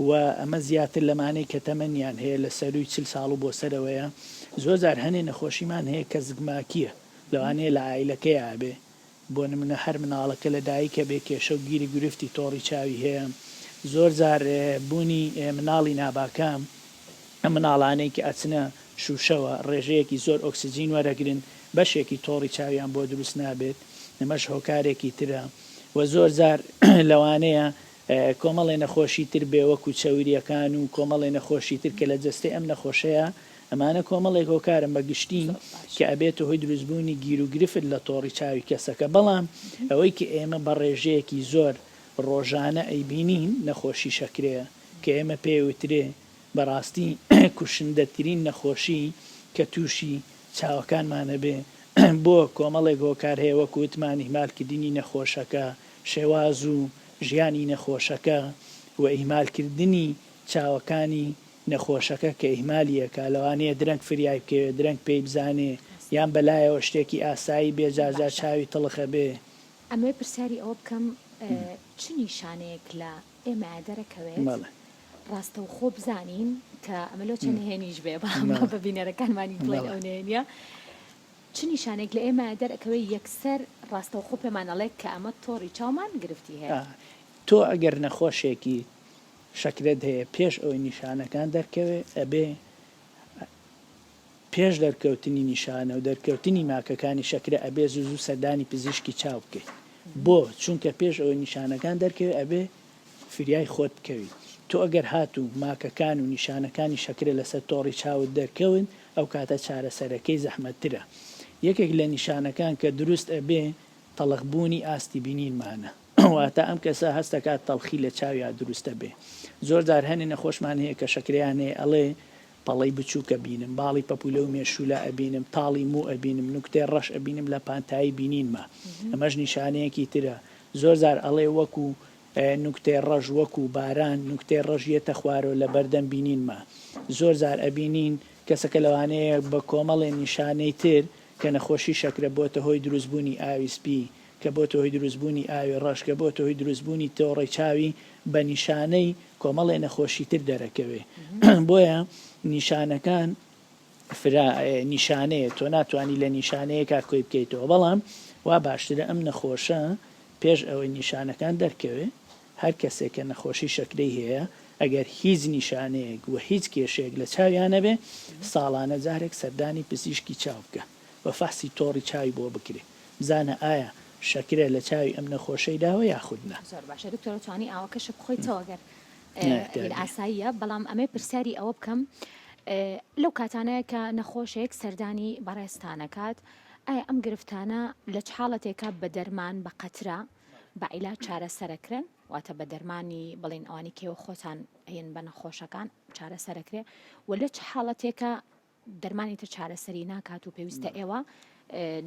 و ئەمە زیاتر لەمانەی کە تەمەنیان هەیە لە سەرووی 40 ساڵ و بۆ سەرەوەیە. زۆر جار هەنێ نەخۆشیمان هەیە کە زگماکییە، لەوانەیە لە عائیلەکەیا بێ بۆ نمونە هەر مناڵەکە لە دایکە بێ کێشە و گیری گرفتی تۆڕی چاوی هەیە زۆر جار بوونی مناڵی ناباکام ئەم مناڵانەی کە ئەچنە شوشەوە ڕێژەیەکی زۆر ئۆکسجین وەرەگرن بەشێکی تۆڕی چاویان بۆ دروست نابێت ئەمەش هۆکارێکی ترە و زۆر جار لەوانەیە کۆمەڵێ نەخۆشی تر بێ وەکو چەوریەکان و کۆمەڵێ نەخۆشی تر کە لە جەستەی ئەم نەخۆشەیە ئەمانە کۆمەڵێک هۆکارن بە گشتی کە ئەبێتە هۆی دروستبوونی گیروگرفت لە تۆڕی چاوی کەسەکە بەڵام ئەوەی کە ئێمە بە ڕێژەیەکی زۆر ڕۆژانە ئەیبینین نەخۆشی شەکرەیە کە ئێمە پێی وترێ بەڕاستی کوشندەترین نەخۆشی کە تووشی چاوەکانمان ئەبێ بۆ کۆمەڵێک هۆکار هەیە وەکو وتمان ئیهمالکردنی نەخۆشەکە شێواز و ژیانی نەخۆشەکە و ئیهمالکردنی چاوەکانی نەخۆشەکە کە ئیهمالی ئەکا لەوانەیە درەنگ فریای بکەوێ درەنگ پێی بزانێ یان بەلایەوە شتێکی ئاسایی بێ جار جار باشە چاوی تڵخ ئەبێ. ئەمەوێ پرسیاری ئەوە بکەم چ نیشانەیەک لە ئێمەیا دەرەکەوێت بەڵێ. ڕاستەوخۆ بزانین کە ئەمە لۆ چەند نهێنیش بێ بەڵام با بەڵێ. بە بینەرەکانمانی بڵێین بەڵێ. ئەو نهێنیە چ نیشانەیەک لە ئێمەیا دەرئەکەوێ یەکسەر ڕاستەوخۆ پێمان ئەڵێ کە ئەمە تۆڕی چاومان گرفتی هەیە؟ تۆ ئەگەر نەخۆشێکیت شەکرەت هەیە پێش ئەوەی نیشانەکان دەرکەوێ ئەبێ پێش دەرکەوتنی نیشانە و دەرکەوتنی ماکەکانی شەکرە ئەبێ زوو زوو سەردانی پزیشکی چاو بکەیت بۆ چونکە پێش ئەوەی نیشانەکان دەرکەوێ ئەبێ فریای خۆت بکەویت تۆ ئەگەر هاتوو ماکەکان و نیشانەکانی شەکرە لەسەر تۆڕی چاوت دەرکەون ئەو کاتە چارەسەرەکەی زەحمەتترە یەکێک لە نیشانەکان کە دروست ئەبێ تەڵخ بوونی ئاستی بینینمانە واتە ئەم کەسە هەست دەکات تەڵخی لە چاویا دروست دەبێ. زۆر جار هەنێ نەخۆشمان هەیە کە شەکرەیان هەیە ئەڵێ پەڵەی بچووک ئەبینم، باڵی پەپوولە و مێشوولە ئەبینم، تاڵی موو ئەبینم، نوکتەی ڕەش ئەبینم لە پانتایی بینینما. ئەمەش نیشانەیەکی ترە. زۆر جار ئەڵێ وەکوو نوکتەی ڕەش وەکوو باران نوکتەی ڕەش یەتە خوارەوە لە بەردەم بینینما. زۆر جار ئەبینین کەسەکە لەوانەیە بە کۆمەڵێ نیشانەی تر کە نەخۆشی شەکرە بۆتە هۆی دروستبوونی ئاوی سپی، کە بۆتە هۆی دروستبوونی ئاوی ڕەش، کە بۆتە هۆی دروستبوونی تۆڕەی چاوی بە نیشانەی کۆمەڵێ نەخۆشی تر دەرەکەوێ. بۆیە نیشانەکان فرە نیشانەیە، تۆ ناتوانی لە نیشانەیەکا کۆی بکەیتەوە، بەڵام وا باشترە ئەم نەخۆشە پێش ئەوەی نیشانەکان دەرکەوێ، هەر کەسێک کە نەخۆشی شەکرەی هەیە ئەگەر هیچ نیشانەیەک و هیچ کێشەیەک لە چاویا نەبێ، ساڵانە جارێک سەردانی پزیشکی چاو بکە. و فەحسی تۆڕی چاوی بۆ بکرێ بزانە ئایا شەکرە لە چاوی ئەم نەخۆشەی داوە یاخود نا. زۆر باشە دکتۆر ئەتوانی ئاوەکەشە بخۆیتەوە گەر هین ئاساییە بەڵام ئەمێ پرسیاری ئەوە بکەم لەو کاتانەیە کە نەخۆشێک سەردانی بەڕێزتانەکات ئایا ئەم گرفتانە لە چ حاڵەتێکە بە دەرمان بە قەترە بە عیلاج چارەسەرەکرێن واتە بە دەرمانی بڵین ئەوانی کێوە خۆتان ئەین بە نەخۆشەکان چارەسەرەکرێ و لە چ حاڵەتێکە دەرمانی تر چارەسەری ناکات و پێویستە ئێوە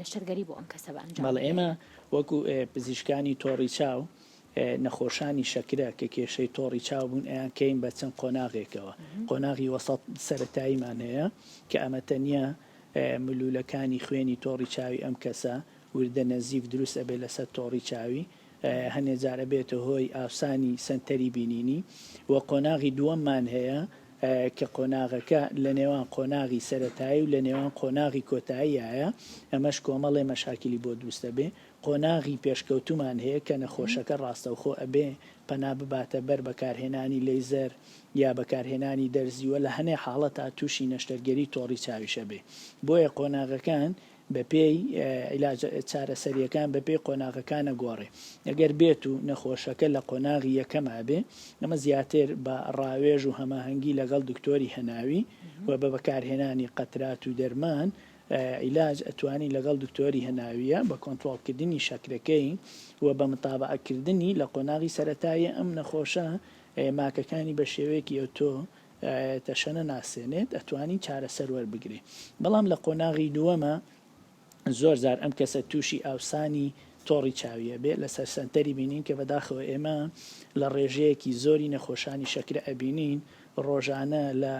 نەشتەرگەری بۆ ئەم کەسە بە ئەنجام بەڵێ ئێمە وەکو پزیشکانی تۆڕی چاو نەخۆشانی شەکرە کە کێشەی تۆڕی چاو بوون ئەیان کەین بە چەند قۆناغێکەوە قۆناغی وەسەت سەتاییمان هەیە کە ئەمە تەنیا ملولەکانی خوێنی تۆڕی چاوی ئەم کەسە وردە نەزیف دروست ئەبێ لەسەر تۆڕی چاوی هەنێ جار ئەبێتە هۆی ئاوسانی سەنتەری بینینی و قۆناغی دووەممان هەیە کە قۆناغەکە لە نێوان قۆناغی سەرەتایی و لە نێوان قۆناغی کۆتاییایە ئەمەش کۆمەڵێ مەشاکیلی بۆ دروست ئەبێ قۆناغی پێشکەوتوومان هەیە کە نەخۆشەکە ڕاستەوخۆ ئەبێ پەنا بباتە بەر بەکارهێنانی لەیزەر یا بەکارهێنانی دەرزی وە لە هەنێ حاڵەتا تووشی نەشتەرگەری تۆڕی چاویش ئەبێ بۆیە قۆناغەکان بەپێی عیلاج چارەسەریەکان بەپێی قۆناغەکان ئەگۆڕێ ئەگەر بێت و نەخۆشەکە لە قۆناغی یەکەما بێ ئەمە زیاتر بە ڕاوێژ و هەماهەنگی لەگەڵ دکتۆری هەناوی و بە بەکارهێنانی قەترات و دەرمان عیلاج ئەتوانی لەگەڵ دکتۆری هەناویە بە کۆنترۆڵکردنی شەکرەکەی و بە متابەعەکردنی لە قۆناغی سەرەتایی ئەم نەخۆشە ماکەکانی بە شێوەیەکی ئەوتۆ تەشەنە ناسێنێت ئەتوانی چارەسەر وەربگرێ بەڵام لە قۆناغی دووەمە زۆر جار ئەم کەسە تووشی ئاوسانی تۆڕی چاویە بێ لەسەر سەنتەری بینین کە بەداخەوە ئێمە لە ڕێژەیەکی زۆری نەخۆشانی شەکرە ئەبینین ڕۆژانە لە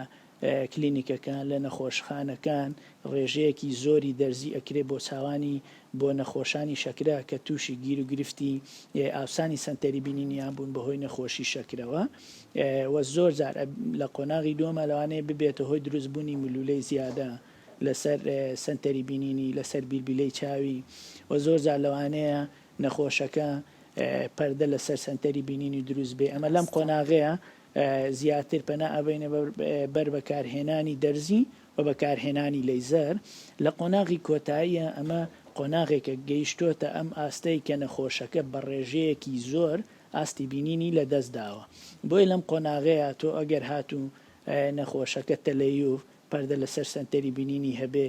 کلینیکەکان لە نەخۆشخانەکان ڕێژەیەکی زۆری دەرزی ئەکرێ بۆ چاوانی بۆ نەخۆشانی شەکرە کە تووشی گیروگرفتی ئاوسانی سەنتەری بینینیان بوون بەهۆی نەخۆشی شەکرەوە و زۆر جار لە قۆناغی دووەما لەوانەیە ببێتە هۆی دروستبوونی ملولەی زیادە لەسەر سەنتەری بینینی لەسەر بیلبیلەی چاوی و زۆر جار لەوانەیە نەخۆشەکە پەردە لەسەر سەنتەری بینینی دروست بێ ئەمە لەم قۆناغەیە زیاتر پەنا ئەبەینە بەر بەکارهێنانی دەرزی و بەکارهێنانی لەیزەر لە قۆناغی کۆتاییە ئەمە قۆناغێکە گەیشتۆتە ئەم ئاستەی کە نەخۆشەکە بە ڕێژەیەکی زۆر ئاستی بینینی لە دەست داوە بۆیە لەم قۆناغەیە تۆ ئەگەر هاتوو نەخۆشەکە تەلەیوف پەردە لەسەر سەنتەری بینینی هەبێ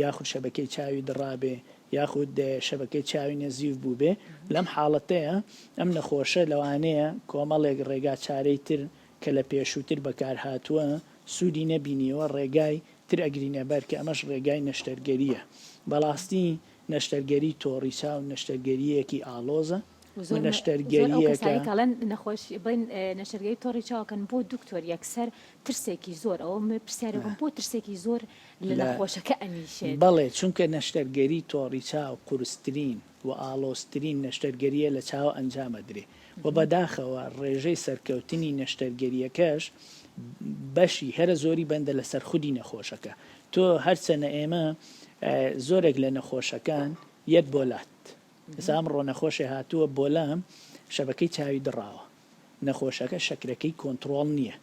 یاخود شەبەکەی چاوی دڕابێ یاخود شەبەکەی چاوی نەزیف بووبێ لەم حاڵەتەیە ئەم نەخۆشە لەوانەیە کۆمەڵێک ڕێگا چارەی تر کە لە پێشووتر بەکارهاتووە سوودی نەبینیوە ڕێگای تر ئەگرینە بەر کە ئەمەش ڕێگای نەشتەرگەرییە بەڕاستی نەشتەرگەری تۆڕی چاو نەشتەرگەرییەکی ئاڵۆزە و نەشتەرگەرییەکە. ئەڵێن نەخۆش بڵێن نەشتەرگەری تۆڕی چاو ئەکەن بۆ دکتۆر یەکسەر ترسێکی زۆر ئەوە من پرسیارێکم بۆ ترسێکی زۆر لە نەخۆشەکە ئەنیشێت؟ بەڵێ چونکە نەشتەرگەری تۆڕی چاو قورسترین و ئاڵۆزترین نەشتەرگەرییە لە چاو ئەنجام ئەدرێ و بەداخەوە ڕێژەی سەرکەوتنی نەشتەرگەرییەکەش بەشی هەرە زۆری بەندە لەسەر خودی نەخۆشەکە تۆ هەرچەنە ئێمە زۆرێک لە نەخۆشەکان یەت بۆ لات ئێستا ئەمڕۆ نەخۆشێ هاتووە بۆلام شەبەکەی چاوی دڕاوە نەخۆشەکە شەکرەکەی کۆنتڕۆڵ نییە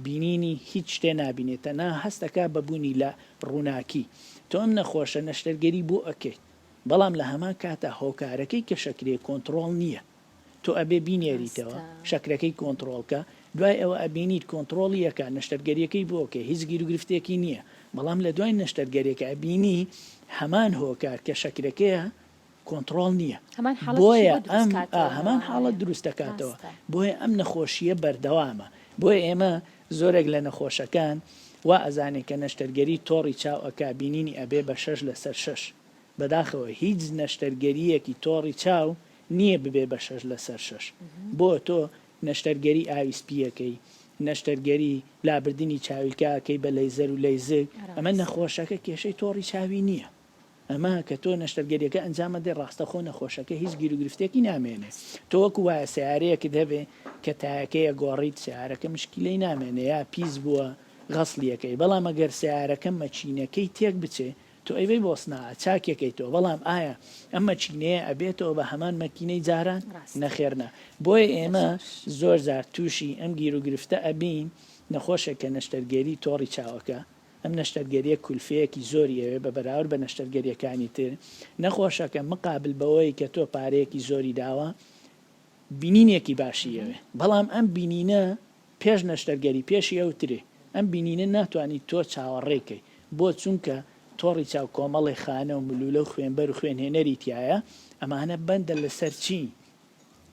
بینینی هیچ شتێ نابینێ تەنها هەست ئەکا بە بوونی لە ڕووناکی تۆ ئەم نەخۆشە نەشتەرگەری بۆ ئەکەیت بەڵام لە هەمان کاتا هۆکارەکەی کە شەکرەیە کۆنتڕۆڵ نییە تۆ ئەبێ بینێریتەوە شەکرەکەی کۆنتڕۆڵ کە دوای ئەوە ئەبینیت کۆنتڕۆڵی ئەکا نەشتەرگەریەکەی بۆ ئەکەی هیچ گیروگرفتێکی نییە بەڵام لە دوای نەشتەرگەریەکە ئەبینی هەمان هۆکار کە شەکرەکەیە کۆنتڕۆڵ نییە هەمان حاڵەتیشی بۆیە بۆ دروست ئەم کاتەوە هەمان حاڵەت لەوانەیە دروست دەکاتەوە ڕاستە. بۆیە ئەم نەخۆشییە بەردەوامە بۆیە ئێمە زۆرێک لە نەخۆشەکان وا ئەزانێ کە نەشتەرگەری تۆڕی چاو ئەکا بینینی ئەبێ بە شەش لەسەر شەش بەداخەوە هیچ نەشتەرگەرییەکی تۆڕی چاو نییە ببێ بە شەش لەسەر شەش بۆ تۆ نەشتەرگەری ئاوی سپییەکەی نەشتەرگەری لابردنی چاویلکە ئەکەی بە لەیزەر و لەیزک ئەمە ڕاستە. نەخۆشەکە کێشەی تۆڕی چاوی نییە ئەمە کە تۆ نەشتەرگەریەکە ئەنجام ئەدەی ڕاستەخۆ نەخۆشەکە هیچ گیروگرفتێکی نامێنێ تۆ وەکو وایە سەیارەیەکت هەبێ کە تایەکەی ئەگۆڕیت سەیارەکە مشکیلەی نامێنێ یا پیس بووە غەسلی ئەکەی بەڵام ئەگەر سەیارەکە مەکینەکەی تێک بچێ تۆ ئەیبەی بۆ سناعە چاکیەکەیتەوە بەڵام ئایا ئەم مەکینەیە ئەبێتەوە بە هەمان مەکینەی جاران ڕاستە نەخێر نا بۆیە ئێمە دەست خۆش. زۆر جار تووشی ئەم گیروگرفتە ئەبین نەخۆشێک کە نەشتەرگەری تۆڕی چاوەکە. ئەم نەشتەرگەرییە کولفەیەکی زۆری ئەوێ بە بەراورد بە نەشتەرگەرییەکانی تر. نەخۆشەکە مقابل بەوەی کە تۆ پارەیەکی زۆری داوە بینینێکی باشی ئەوێ. بەڵام ئەم بینینە پێش نەشتەرگەری پێشی ئەو ترێ. ئەم بینینە ناتوانی تۆ چاوەڕێ کەی. بۆ؟ چونکە تۆڕی چاو کۆمەڵێ خانە و ملولە و خوێنبەر و خوێنهێنەری تیایە، ئەمانە بەندە لەسەر چی؟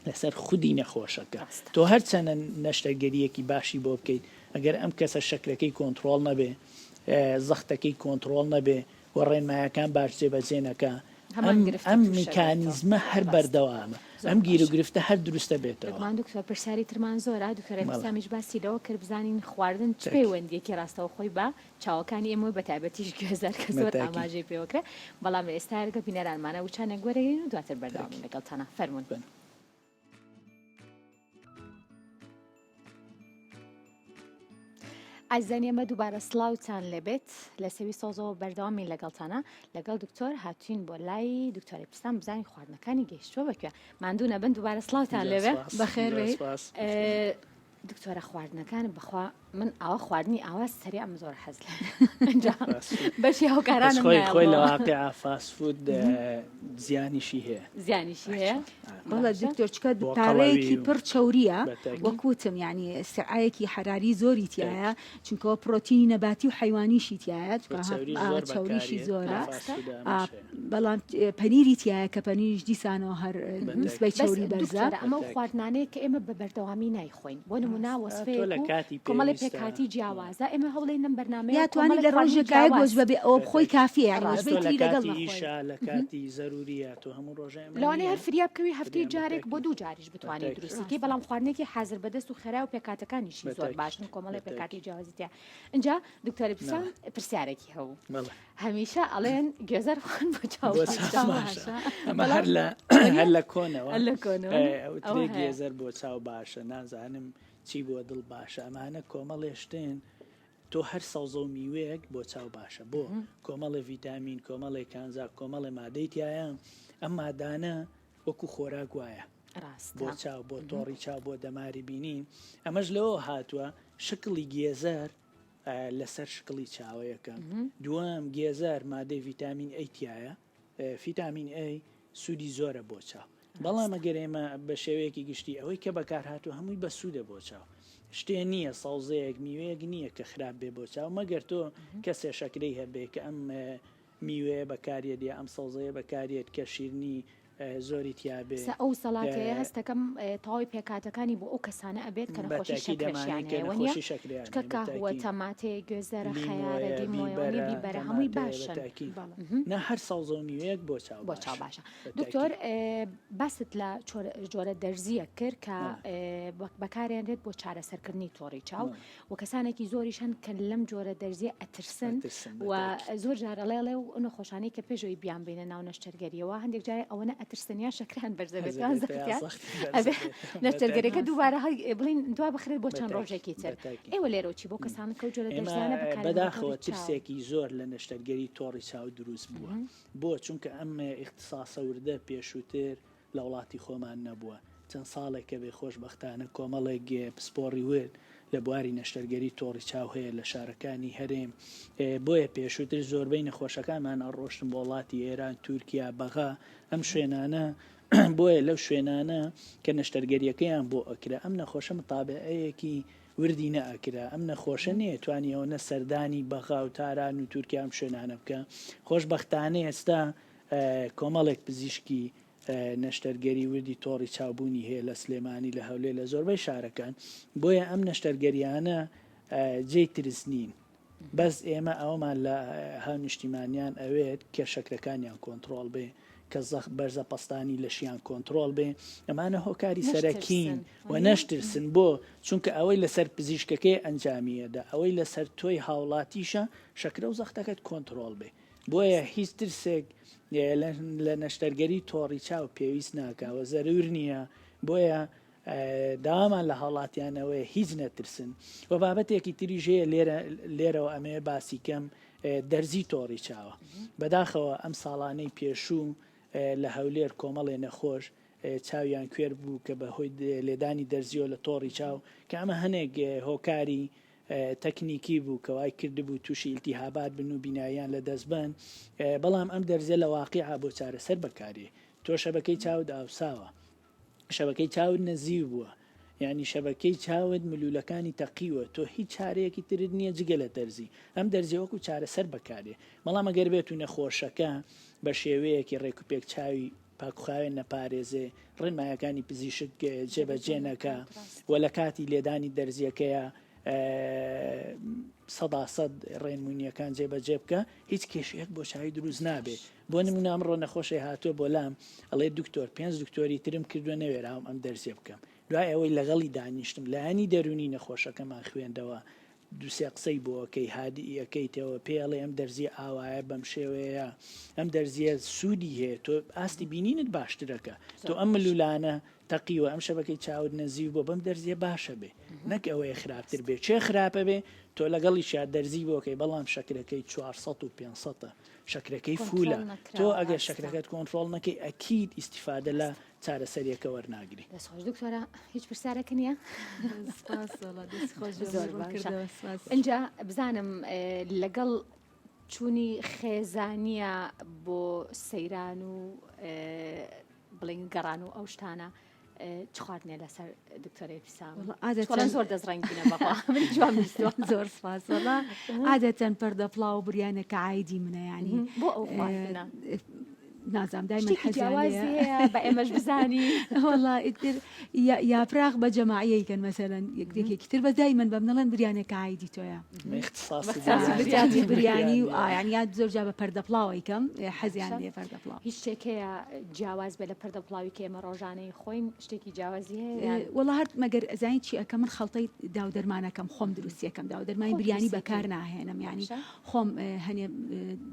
لەسەر خودی نەخۆشەکە. تۆ هەرچەنە نەشتەرگەرییەکی باشی بۆ بکەیت، ئەگەر ئەم کەسە شەکرەکەی کۆنتڕۆڵ نەبێ، زەختەکەی کۆنتڕۆڵ نەبێ و ڕێنمایەکان باش جێبەجێ نەکا، هەمان گرفتی ئەم تووش ئەبێتەوە. میکانیزمە هەر ڕاستە. بەردەوامە، زۆر ئەم باشە. گیروگرفتە هەر دروست ئەبێتەوە. بێگومان دکتۆر پرسیاری ترمان زۆرە، دکتۆر بەڵێ. ئەبتیسامیش باسی لەوە کرد بزانین خواردن چ تاکی. پەیوەندییەکی ڕاستەوخۆی بە چاوەکانی ئێمە و بەتایبەتیش گوێزەر کە زۆر بەتاکی. ئاماژەی پێوە کرا، بەڵام لە ئێستا لەگەڵ بینەرانمانە وچانێک وەرەگرین و دواتر بەردەوامین تاکی. لەگەڵتانا. فەرموون. بەن. ئازیزانی ئێمە دووبارە سڵاوتان لێبێت لە سەوی سەوزەوە بەردەوامین لەگەڵتانە لەگەڵ دکتۆر هاتوین بۆ لای دکتۆر ئیبتیسام بزانین خواردنەکانی گەیشتووە بەکوێ ماندوو نەبن دووبارە سڵاوتان زۆر لێبێ سپاس. بەخێر زۆر بێی. سپاس. دکتۆرە خواردنەکان بەخوا من ئاوا خواردنی ئاوا سەریعم زۆر حەز لێ ئینجا بەشی بەس هاوکارانم خۆی خۆی لە نایەڵمەوە واقیعا فاست فود زیانیشی هەیە. زیانیشی هەیە بەڵێ باشە دکتۆر چکە بۆ پارەیەکی قەڵەوی و پڕ چەوریە بەتاکی. وەک وتم یعنی سعایەکی حەراری زۆری تایە تاکی. چونکەوە پرۆتینی نەباتی و حەیوانیشی تایە و چەوریش زۆر چەوریشی بەکاریێت لە زۆرە فاست ڕاستە فودا ئا، ئەمەش هەیە. بەڵام پەنیری تایە کە پەنیریش دیسانەوە هەر نسبەی بەس چەوری بەرزە دکتۆرە ئەمە و بەتاکی. خواردنانەیە کە ئێمە بە بەردەوامی نایخۆین بۆ نمونە ئا، تۆ وەسفەیەک لە و کاتی کۆمەڵێ پێویستە پێکهاتی جیاوازە ئێمە هەوڵێین لەم بەرنامەیە یا توانی کۆمەڵێک لە خواردنی ڕۆژێکا یەک جیاواز وەجبە بێ ئەوە خۆی بەتاکی. کافیە یعنی ڕاستە وەجبەی تۆ لە تری لەگەڵ کاتی نەخۆی ئیشا لە کاتی زەروریە تۆ هەموو ڕۆژێ ئەمە لەوانەیە نییە هەر فریا بکەوی هەفتەی فریا جارێک بۆ بەتاکی. دوو جاریش بتوانی بەتاکی. دروستی کەی ڕاستە بەڵام خواردنێکی حازر بەدەست و خێرا و پێکهاتەکانیشی زۆر بەتاکی. باشن کۆمەڵێ بەتاکی. پێکهاتەی جیاوازی تیا ئینجا دکتۆر ئیبتیسام نەڵێ. پرسیارێکی هەبوو بەڵێ. هەمیشە ئەڵێن گوێزەر بخۆن بۆ چاو بۆ باشە. چاو باشە. ئەمە بەڵام هەر لە وەنیە؟ هەر لە کۆنەوە هەر لە کۆنەوە ئێ، نیە؟ ئەوە ئەوترێ هەیە. گێزەر بۆ چاو باشە نازانم چی بۆ دڵ باشە ئەمانە کۆمەڵێ شتن تۆ هەر سەوزە و میوەیەک بۆ چاو باشە بۆ کۆمەڵێ ڤیتامین کۆمەڵێ کانزا کۆمەڵێ مادەی تایە ئەم مادانە وەکو خۆراک وایە ڕاستە. بۆ چاو بۆ تۆڕی چاو بۆ دەماری بینین ئەمەش لەوە هاتووە شکڵی گێزەر لەسەر شکڵی چاوەیەکە دووەم گێزەر مادەی ڤیتامین A تایە فیتامین A سوودی زۆرە بۆ چاو بەڵام ئەگەر ئێمە بە شێوەیەکی گشتی ئەوەی کە بەکارهاتوو هەمووی بەسوودە بۆ چاو شتێ نییە سەوزەیەک میوەیەک نییە کە خراپ بێ بۆ چاو مەگەر تۆ کەسێ شەکرەی هەبێ کە ئەم میوەیە بەکاریێت یا ئەم سەوزەیە بەکاریێت کە شیرنی زۆری تیابێ. سە ئەو سەڵاتەیە هەستەکەم تەواوی پێکهاتەکانی بۆ ئەو کەسانە ئەبێت کە نەخۆشی شەکرەشیان هەیە وەنیە؟ چونکە کاهوە، تەماتەیە، گوێزەرە، خەیارە، لیمۆیە وەنیە، بیبەرە هەمووی باشن. نا هەر سەوزە و میوەیەک بۆ چاو بۆ چاو باشە. دکتۆر باست لە جۆرە دەرزییەک کرد کە بەکارێنرێت بۆ چارەسەرکردنی تۆڕی چاو و کەسانێکی زۆریش هەن کە لەم جۆرە دەرزیە ئەترسن و زۆر جار ئەڵێ ئەڵێ و ئەو نەخۆشانەی کە پێش ئەوەی بیانبەینە ناو نەشتەرگەریەوە هەندێک جار ئەوەنە ئەترسن یان شەکریان بەرز دەبێت یان زەختیان ئەبێ نەشتەرگەریەکە دووبارە هەڵ بڵین دوا بخرێت بۆ چەند ڕۆژێکی تر ئێوە لێرەوە چی بۆ کەسان کە ئەو جۆرە دەرزیانە بەکارێن بۆ بەداخەوە تۆڕی چاو؟ ترسێکی زۆر لە نەشتەرگەری تۆڕی چاو دروست بووە بۆ چونکە ئەم ئیختیساسە وردە پێشووتر لە وڵاتی خۆمان نەبووە. چەند ساڵێکە بێ خۆشبەختانە کۆمەڵێک پسپۆڕی ورد لە بواری نەشتەرگەری تۆڕی چاو هەیە لە شارەکانی هەرێم. بۆیە پێشووتر زۆربەی نەخۆشەکانمان ئەڕۆشتن بۆ وڵاتی ئێران، تورکیا، بەغا، ئەم شوێنانە، بۆیە لەو شوێنانە کە نەشتەرگەرییەکەیان بۆ ئەکرا ئەم نەخۆشە متابعەیەکی وردی نەئەکرا. ئەم نەخۆشە نەیەتوانی ئەوەنە سەردانی بەغا و تاران و تورکیا ئەم شوێنانە بکا. خۆشبەختانە ئێستا کۆمەڵێک پزیشکی نەشتەرگەری وردی تۆڕی چاو بوونی هەیە لە سلێمانی، لە هەولێر، لە زۆربەی شارەکان، بۆیە ئەم نەشتەرگەریانە جێی ترس نین، بەس ئێمە ئەوەمان لە هاونیشتیمانیان ئەوێت کە شەکرەکانیان کۆنتڕۆڵ بێ، کە زەخت بەرزە پەستانی لەشیان کۆنتڕۆڵ بێ، ئەمانە هۆکاری سەرەکین و نەشترسن بۆ چونکە ئەوەی لەسەر پزیشکەکەی ئەنجامیەدا ئەوەی لەسەر تۆی هاوڵاتیشە شەکرە و زەختەکەت کۆنتڕۆڵ بێ. بۆیە هیچ ترسێک لە نەشتەرگەری تۆڕی چاو پێویست ناکا و زەرور نییە، بۆیە داوامان لە هاوڵاتیان ئەوەیە هیچ نەترسن و بابەتێکی تریش هەیە لێرە لێرەوە ئەمەوێ باسی کەم دەرزی تۆڕی چاوە بەداخەوە ئەم ساڵانەی پێشوو لە هەولێر کۆمەڵێ نەخۆش چاویان کوێر بوو کە بە هۆی لێدانی دەرزیەوە لە تۆڕی چاو کە ئەمە هەنێک هۆکاری. تەکنیکی بوو کە وای کردبوو تووشی ئیلتیهابات بن و بیناییان لەدەست بەن، بەڵام ئەم دەرزیە لە واقیعا بۆ چارەسەر بەکاریێ. تۆ شەبەکەی چاوت ئاوساوە، شەبەکەی چاوت نەزیو بووە، یانی شەبەکەی چاوت ملوولەکانی تەقیوە، تۆ هیچ چارەیەکی ترت نییە جگە لە دەرزی. ئەم دەرزیە وەکو چارەسەر بەکاریێ. بەڵام ئەگەر بێت و نەخۆشەکە بە شێوەیەکی ڕێکوپێک چاوی پاکوخاوێن نەپارێزێ، ڕێنمایەکانی پزیشک جێبەجێ نەکا و لە کاتی لێدانی دەرزیەکەیا سەداسەد ڕێنمونیەکان جێبەجێ بکە هیچ کێشەیەک بۆ چاوی دروست نابێ بۆ نمونە ئەمڕۆ نەخۆشێ هاتووە بۆ لام ئەڵێ دکتۆر پێنج دکتۆری ترم کردووە نەوێراوم ئەم دەرزیە بکەم دوای ئەوەی لەگەڵی دانیشتم لایەنی دەرونی نەخۆشەکەمان خوێندەوە دوسێ قسەی بۆ ئەکەی هادی ئەکەیتەوە پێی ئەڵێ ئەم دەرزیە ئاوایە بەم شێوەیە ئەم دەرزیە سوودی هەیە تۆ ئاستی بینینت باشترەکە تۆ ئەم ملولانە تەقیوە ئەم شەبەکەی چاوت نەزیو بۆ بەم دەرزیە باشە بێ نەک ئەوەیە خراپتر بێ چێ خراپە بێ تۆ لەگەڵیشیا دەرزی بۆکەی بەڵام شەکرەکەی 400 و 500 شەکرەکەی فولە تۆ ئەگەر شەکرەکەت کۆنترۆڵ نەکەی ئەکید ئیسیفادە لە چارەسەریەکە وەرناگری. دەست خۆش دکتۆرە هیچ پرسیارێک نییە؟ سپاس وەڵا دەست خۆش بێ زۆر ڕوون باشە کردەوە سپاس. ئینجا بزانم لەگەڵ چوونی خێزانیە بۆ سەیران و بڵین گەڕان و ئەو شتانە چ خواردنێ لەسەر دکتۆرە ئیبتیسام وەڵا چۆڵن عادەتەن زۆر دەست ڕەنگینە بەخوا من جوان بیستوە زۆر سپاس وەڵا عادەتەن پەردەپڵاو و بریانە کە عایدی منە یانی بۆ ئەو خواردنە نازانم دایمەن شتێکی حەزیان جیاوازی لێیە هەیە بە ئێمەش بزانی وەڵا ئیتر یا- یاپراخ بە جەماعیەیکەن مەسەلەن یەکێکی تر بەس دایمەن بەم نەڵێن بریانێکە عایدی تۆیە اختصاصی اختصاصی بریانی. بریانی بریانی و بریانی. ئا یانی یا زۆر جا بە پەردەپڵاوەیکەم حەزیان باشە. لێ پەردەپڵاو هیچ شتێک هەیە جیاواز بێ لە پەردەپڵاوی کە ئێمە ڕۆژانەی خۆین شتێکی جیاوازی هەیە یان وەڵا هەر مەگەر ئەزانی چی ئەکەم من خەڵتەی داو دەرمانەکەم خۆم دروستیەکەم داو دەرمانی خۆت بریانی دروستی بەکار ئەکەی ناهێنم یانی باشە خۆم هەنێ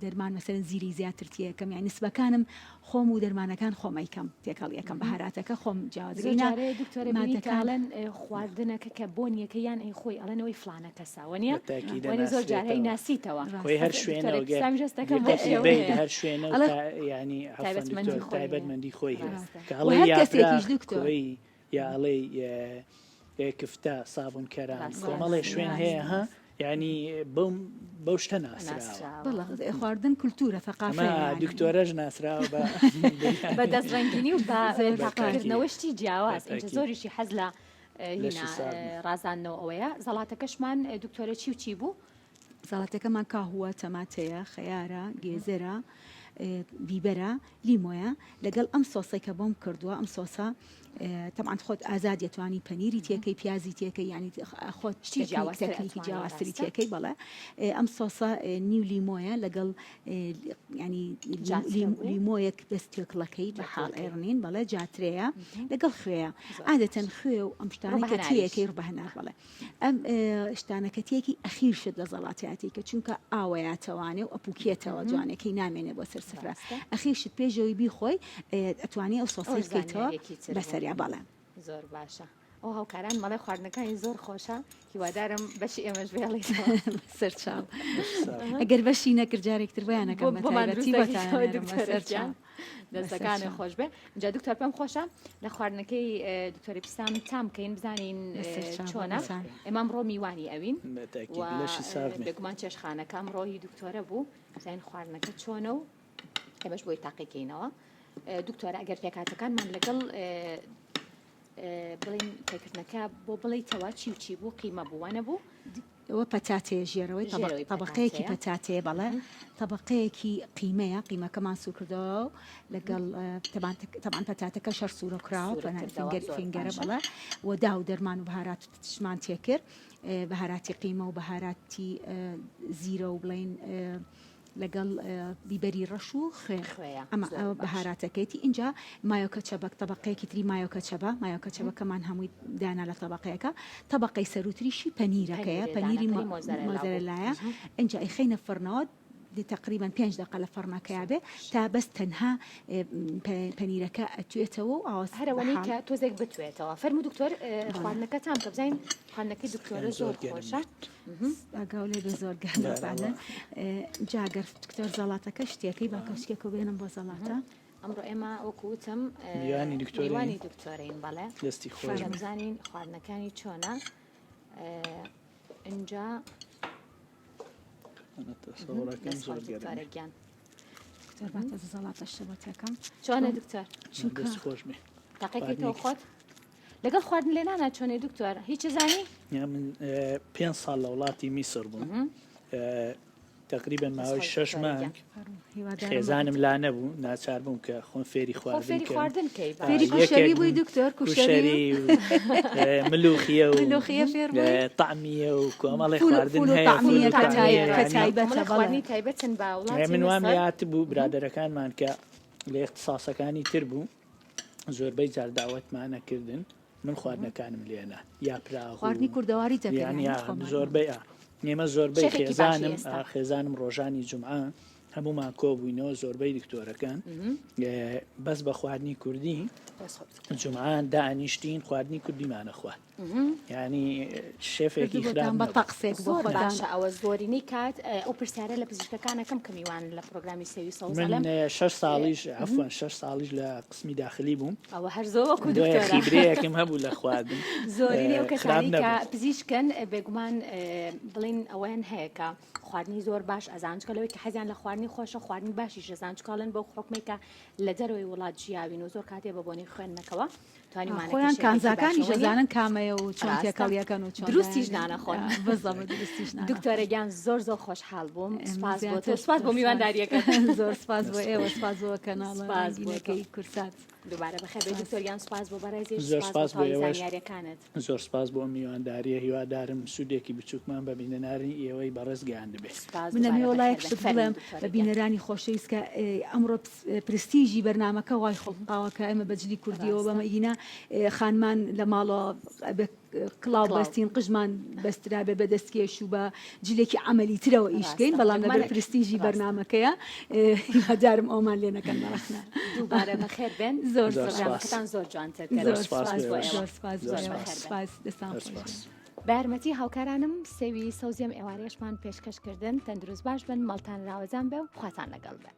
دەرمان مەسەلەن زیرەی زیاتر تێکەم یانی نسبەکانم خۆم و دەرمانەکان خۆم ئەیکەم تێکەڵ یەکەم بەهاراتەکە خۆم جیاوازەکەی زۆر نا جارێ دکتۆرە بینی کە مادەکان ئەڵێن خواردنەکە کە بۆنیەکە یان ئەی خۆی ئەڵێن ئەوەی فڵانە کەسە وەنیە بە تاکیدە وەنی زۆر جار هەی ناسرێتەوە. ناسیتەوە خۆی هەر دکتۆرە شوێنەوە گەر ئیبتیسامیش هەستەکەم بەو دیقەتی شێوەیە بەیت هەر شوێنە و ئەڵێ تا یانی عەفوەن تایبەتمەندی دکتۆر خۆی هەیە تایبەتمەندی خۆی هەیە ڕاستە کە و ئەڵێی هەر کەسێکیش یاپراخ دکتۆر کۆی یا ئەڵێی کفتە سابوون کەران ڕاستە کۆمەڵێ ڕاستە شوێن هەیە ڕاستە ها ڕاستە یعنی بەو بەو شتە ناسراوە ناسراوە بەڵێ خواردن کولتوورە ئەمە ثەقافەیە یانی دکتۆرەش ناسراوە بە بە بریانی دەست ڕەنگینی و بە زۆر بە سپاس تاکیدە تاقیکردنەوەی شتی بە جیاواز ئینجا تاکید زۆریشی حەز لە لەشی هینا ساغ بێ. ڕازاندنەوە ئەوەیە زەڵاتەکەشمان دکتۆرە چی و چی بوو؟ زەڵاتەکەمان کاهووە، تەماتەیە، خەیارە، گێزەرە، بیبەرە، لیمۆیە لەگەڵ ئەم سۆسەی کە بۆم کردووە ئەم سۆسە تەبعەن خۆت ئازادی ئەتوانی پەنیری تێکەی پیازی تێکەی یانی خۆت شتی تەکنیک جیاوازتر تەکنیکی ئەتوانی جیاوازتری ڕاستە تێکەی بەڵێ ئەم سۆسە نیو لیمۆیە لەگەڵ ینی جاترە بوو لیمۆیەک بەس تێکڵەکەی بە حاڵ تێکڵەکەی ئێڕنین بەڵێ جاترەیە لەگەڵ خوێیە زۆر عادەتەن باش خوێ و ئەم شتانەی ڕوو کە بەهەناریش تێکەی ڕوو بەهەنار بەڵێ ئەم شتانە کە تێکی ئەخیر شت لە زەڵاتیاتی کە چونکە ئاوەیاتەوانێ و ئەپوکێتەوە جوانەکەی نامێنێ بۆ سەر سفرە ئەخیر شت پێشەوەی بیخۆی ئەتوانی ئەو سۆسەی بکەیتەوە بەسەریا بەڵێ. زۆر باشە ئەو هاوکاران مەڵێ خواردنەکانی زۆر خۆشە هیوادارم بەشی ئێمەش بێڵیتەوە. سەرچاو ئەگەر بەشی نەکرد جارێکتر بۆیانەکەم بە بۆمان تایبەتی دروست بۆتان دەکەیتەوە ئەنێرم دکتۆرە بەسەرچاو. گیان. دەستەکانت خۆش بێ جا دکتۆر پێم خۆشە لە خواردنەکەی دکتۆری پسام تام بکەین بزانین چۆنە ئێمە ئەمڕۆ میوانی ئەوین بێگومان چێشخانەکە ئەمڕۆ هی دکتۆرە بوو بزانین خواردنەکە چۆنە و ئێمەش بۆی تاقیکەینەوە دکتۆرە ئەگەر پێکاتەکانمان لەگەڵ بڵین پێکردنەکە بۆ بڵیتەوە چی و چی بوو قیمە بوو وانە بوو ئەوە پەتاتەیە ژێرەوەی ژێرەوەی تەبەقەیەکی پەتاتەیە. پەتاتەیە بەڵێ تەبەقەیەکی قیمەیە قیمەکەمان سوور کردەوە و لەگەڵ تەبان پەتاتەکە شەر سوورە کراوە سوورە کردەوە، finger زۆر finger ە باشە. بەڵێ و دا و دەرمان و بەهارات و تشمان تێکرد بەهاراتی قیمە و بەهاراتی زیرە و بڵین لەگەڵ بیبەری ڕەش و خوێ خوێیە ئەمە زۆر ئەوە باش. بەهاراتەکەیتی ئینجا مایۆ کەچەبەک تەبەقەیەکی تری مایۆ کەچەبە مایۆ کەچەبەکەمان هەمووی دانا لە تەبەقەیەکە تەبەقەی سەروتریشی پەنیرەکەیە پەنیرێ دانا، پەنیری پەنیری مۆزەرێلا بوو. مۆزەرێلایە ئینجا ئەیخەینە فڕنەوە تقریبا پێنج دقە لە فەڕنەکەیا بێ تا بەس تەنها پەنیرەکە ئەتوێتەوە و ئاوە هەر ئەوەنەی کە تۆزێک بتوێتەوە فەرموو دکتۆر خواردنەکە تام کە بزانین خواردنەکەی دکتۆرە زۆر خۆشە. ئاگاو لێ بێ زۆر گەرمە بەعلەن جا گەر دکتۆر زەڵاتەکە شتێکەی با کەوچکێکە بێنم بۆ زەڵاتە. ئەمڕۆ ئێمە وەکو وتم میوانی دکتۆرین میوانی دکتۆرین بەڵێ دەستی خۆش بزانین خواردنەکانی چۆنە. ئینجا تەسەوڕەکەم زۆر گەرمە. گیان دکتۆر با تەزە زەڵاتە شەبەتەکەم چۆنە دکتۆر چونکە دەست خۆش بێ تاقیکەیتەوە خۆت لەگەڵ خواردن لێنانا چۆنێ دکتۆر هیچ زانی یا من پێنج ساڵ لە وڵاتی میسر بووم تقریبا ماوەی شەش مانگ خێزانم لا نەبوو ناچار بووم کە خۆم فێری خواردن خواردن کەی فێری کوشەری بووی دکتۆر کوشەری ملوخیە و تەعمیە و کۆمەڵی خواردن هەیە خواردنی تایبەتن بە وڵاتی من وام لات بوو برادەرەکانمان کە لە اختصاصەکانی تر بوو زۆربەی جار داوەتمانە کردن من خواردنەکانم لێنا یاپراغ خواردنی کوردەواری دەکەن زۆربەی ئێمە زۆربەی خێزانم خێزانم ڕۆژانی جمعە هەمومان کۆبووینەوە زۆربەی دکتۆرەکان بەس بە خواردنی کوردی جمعان دانیشتین خواردنی کوردیمانە خوارد ینی شێفێکی خراپ بە تەقسێک بۆ زۆر باشە ئەوە زۆرینەی کات ئەو پرسیارە لە پزیشکەکانەکەم کە میوان لە پرۆگرامی سێوی سەوز من شەش ساڵیش عفوان شەش ساڵیش لە قسمی داخلی بووم ئەوە هەر زۆر وەکو دکتۆرە خیبرەیەکم هەبوو لە خواردن زۆرینەی ئەو خراپ کەسانەی کە نەبوو. پزیشکن بێگومان بڵین ئەوەیان هەیە کە خواردنی زۆر باش ئەزان چکە لەوەی کە حەزیان لە خواردنی خۆشە خواردنی باشیش ئەزان چکاڵن بەو حکمێک کە لە دەرەوەی وڵات ژیاوین و زۆر کاتێ بە بۆنەی خوێندنەکەوە توانیمانە خۆیان کەشێکی کانزاکانیش باشەوە نیە؟ ئەزانن کامەیە و چۆن ڕاستە. تێکەڵیەکەن و چۆن دروستیش دایانێن. نانەخۆن. آه، بزەبت دروستیش نانەخۆن. دکتۆرە گیان زۆر زۆر خۆشحاڵ بووم ئێمە سپاس بۆ تۆ زیاتر سپاس بۆ زۆر میوانداریەکەت زۆر سپاس بۆ ئێوە سپاس بۆ کەناڵە سپاس بۆ تۆ. ڕەنگینەکەی کورسات دووبارە بەخێر بێی دکتۆر گیان سپاس بۆ بەڕێزیش زۆر سپاس سپاس بۆ بۆ تەواوی ئێوەش. زانیاریەکانت. زۆر سپاس بۆ ئەم میوانداریە هیوادارم سوودێکی بچووکمان بە بینەنارنی ئێوەی بەڕێز گەیاندبێ. سپاس من دووبارە ئەمەوێ وەڵا بەخێر یەک بێن شت فەرموو بڵێم دکتۆرە بە گیان. بینەرانی خۆشەویست کە ئەمڕۆ پرستیژی بەرنامەکە وای خوڵقاوە کە ئێمە بە جلی کوردیەوە ڕاستە. بەمە ئینا خانمان لە ماڵەوە ئەبێ کڵاو کڵاو. بەستین قژمان بەسترابێ بە دەستکێش و بە جلێکی عەمەلی ترەوە ئیش کەین ڕاستە. بەڵام لەبەر بێگومان پرستیژی ڕاستە. بەرنامەکەیە هیوادارم ئەومان لێ نەکەن بە ڕەخنە. دووبارە بەخێر بێن. زۆر زۆر سپاس. سپاس. پرۆگرامەکەتان زۆر جوانتر کرد. زۆر زۆر سپاس سپاس بۆ بۆ ئێوەش. ئێوە. زۆر سپاس بۆ زۆر ئێوە. سپاس. سپاس دەستان زۆر خۆش سپاس. بێ. بە یارمەتی هاوکارانم سێوی سەوزی ئەم ئێوارەیەشمان پێشکەش کردن. تەندروست باش بن، ماڵتان راوەزان بێ و خواتان لەگەڵ بێ.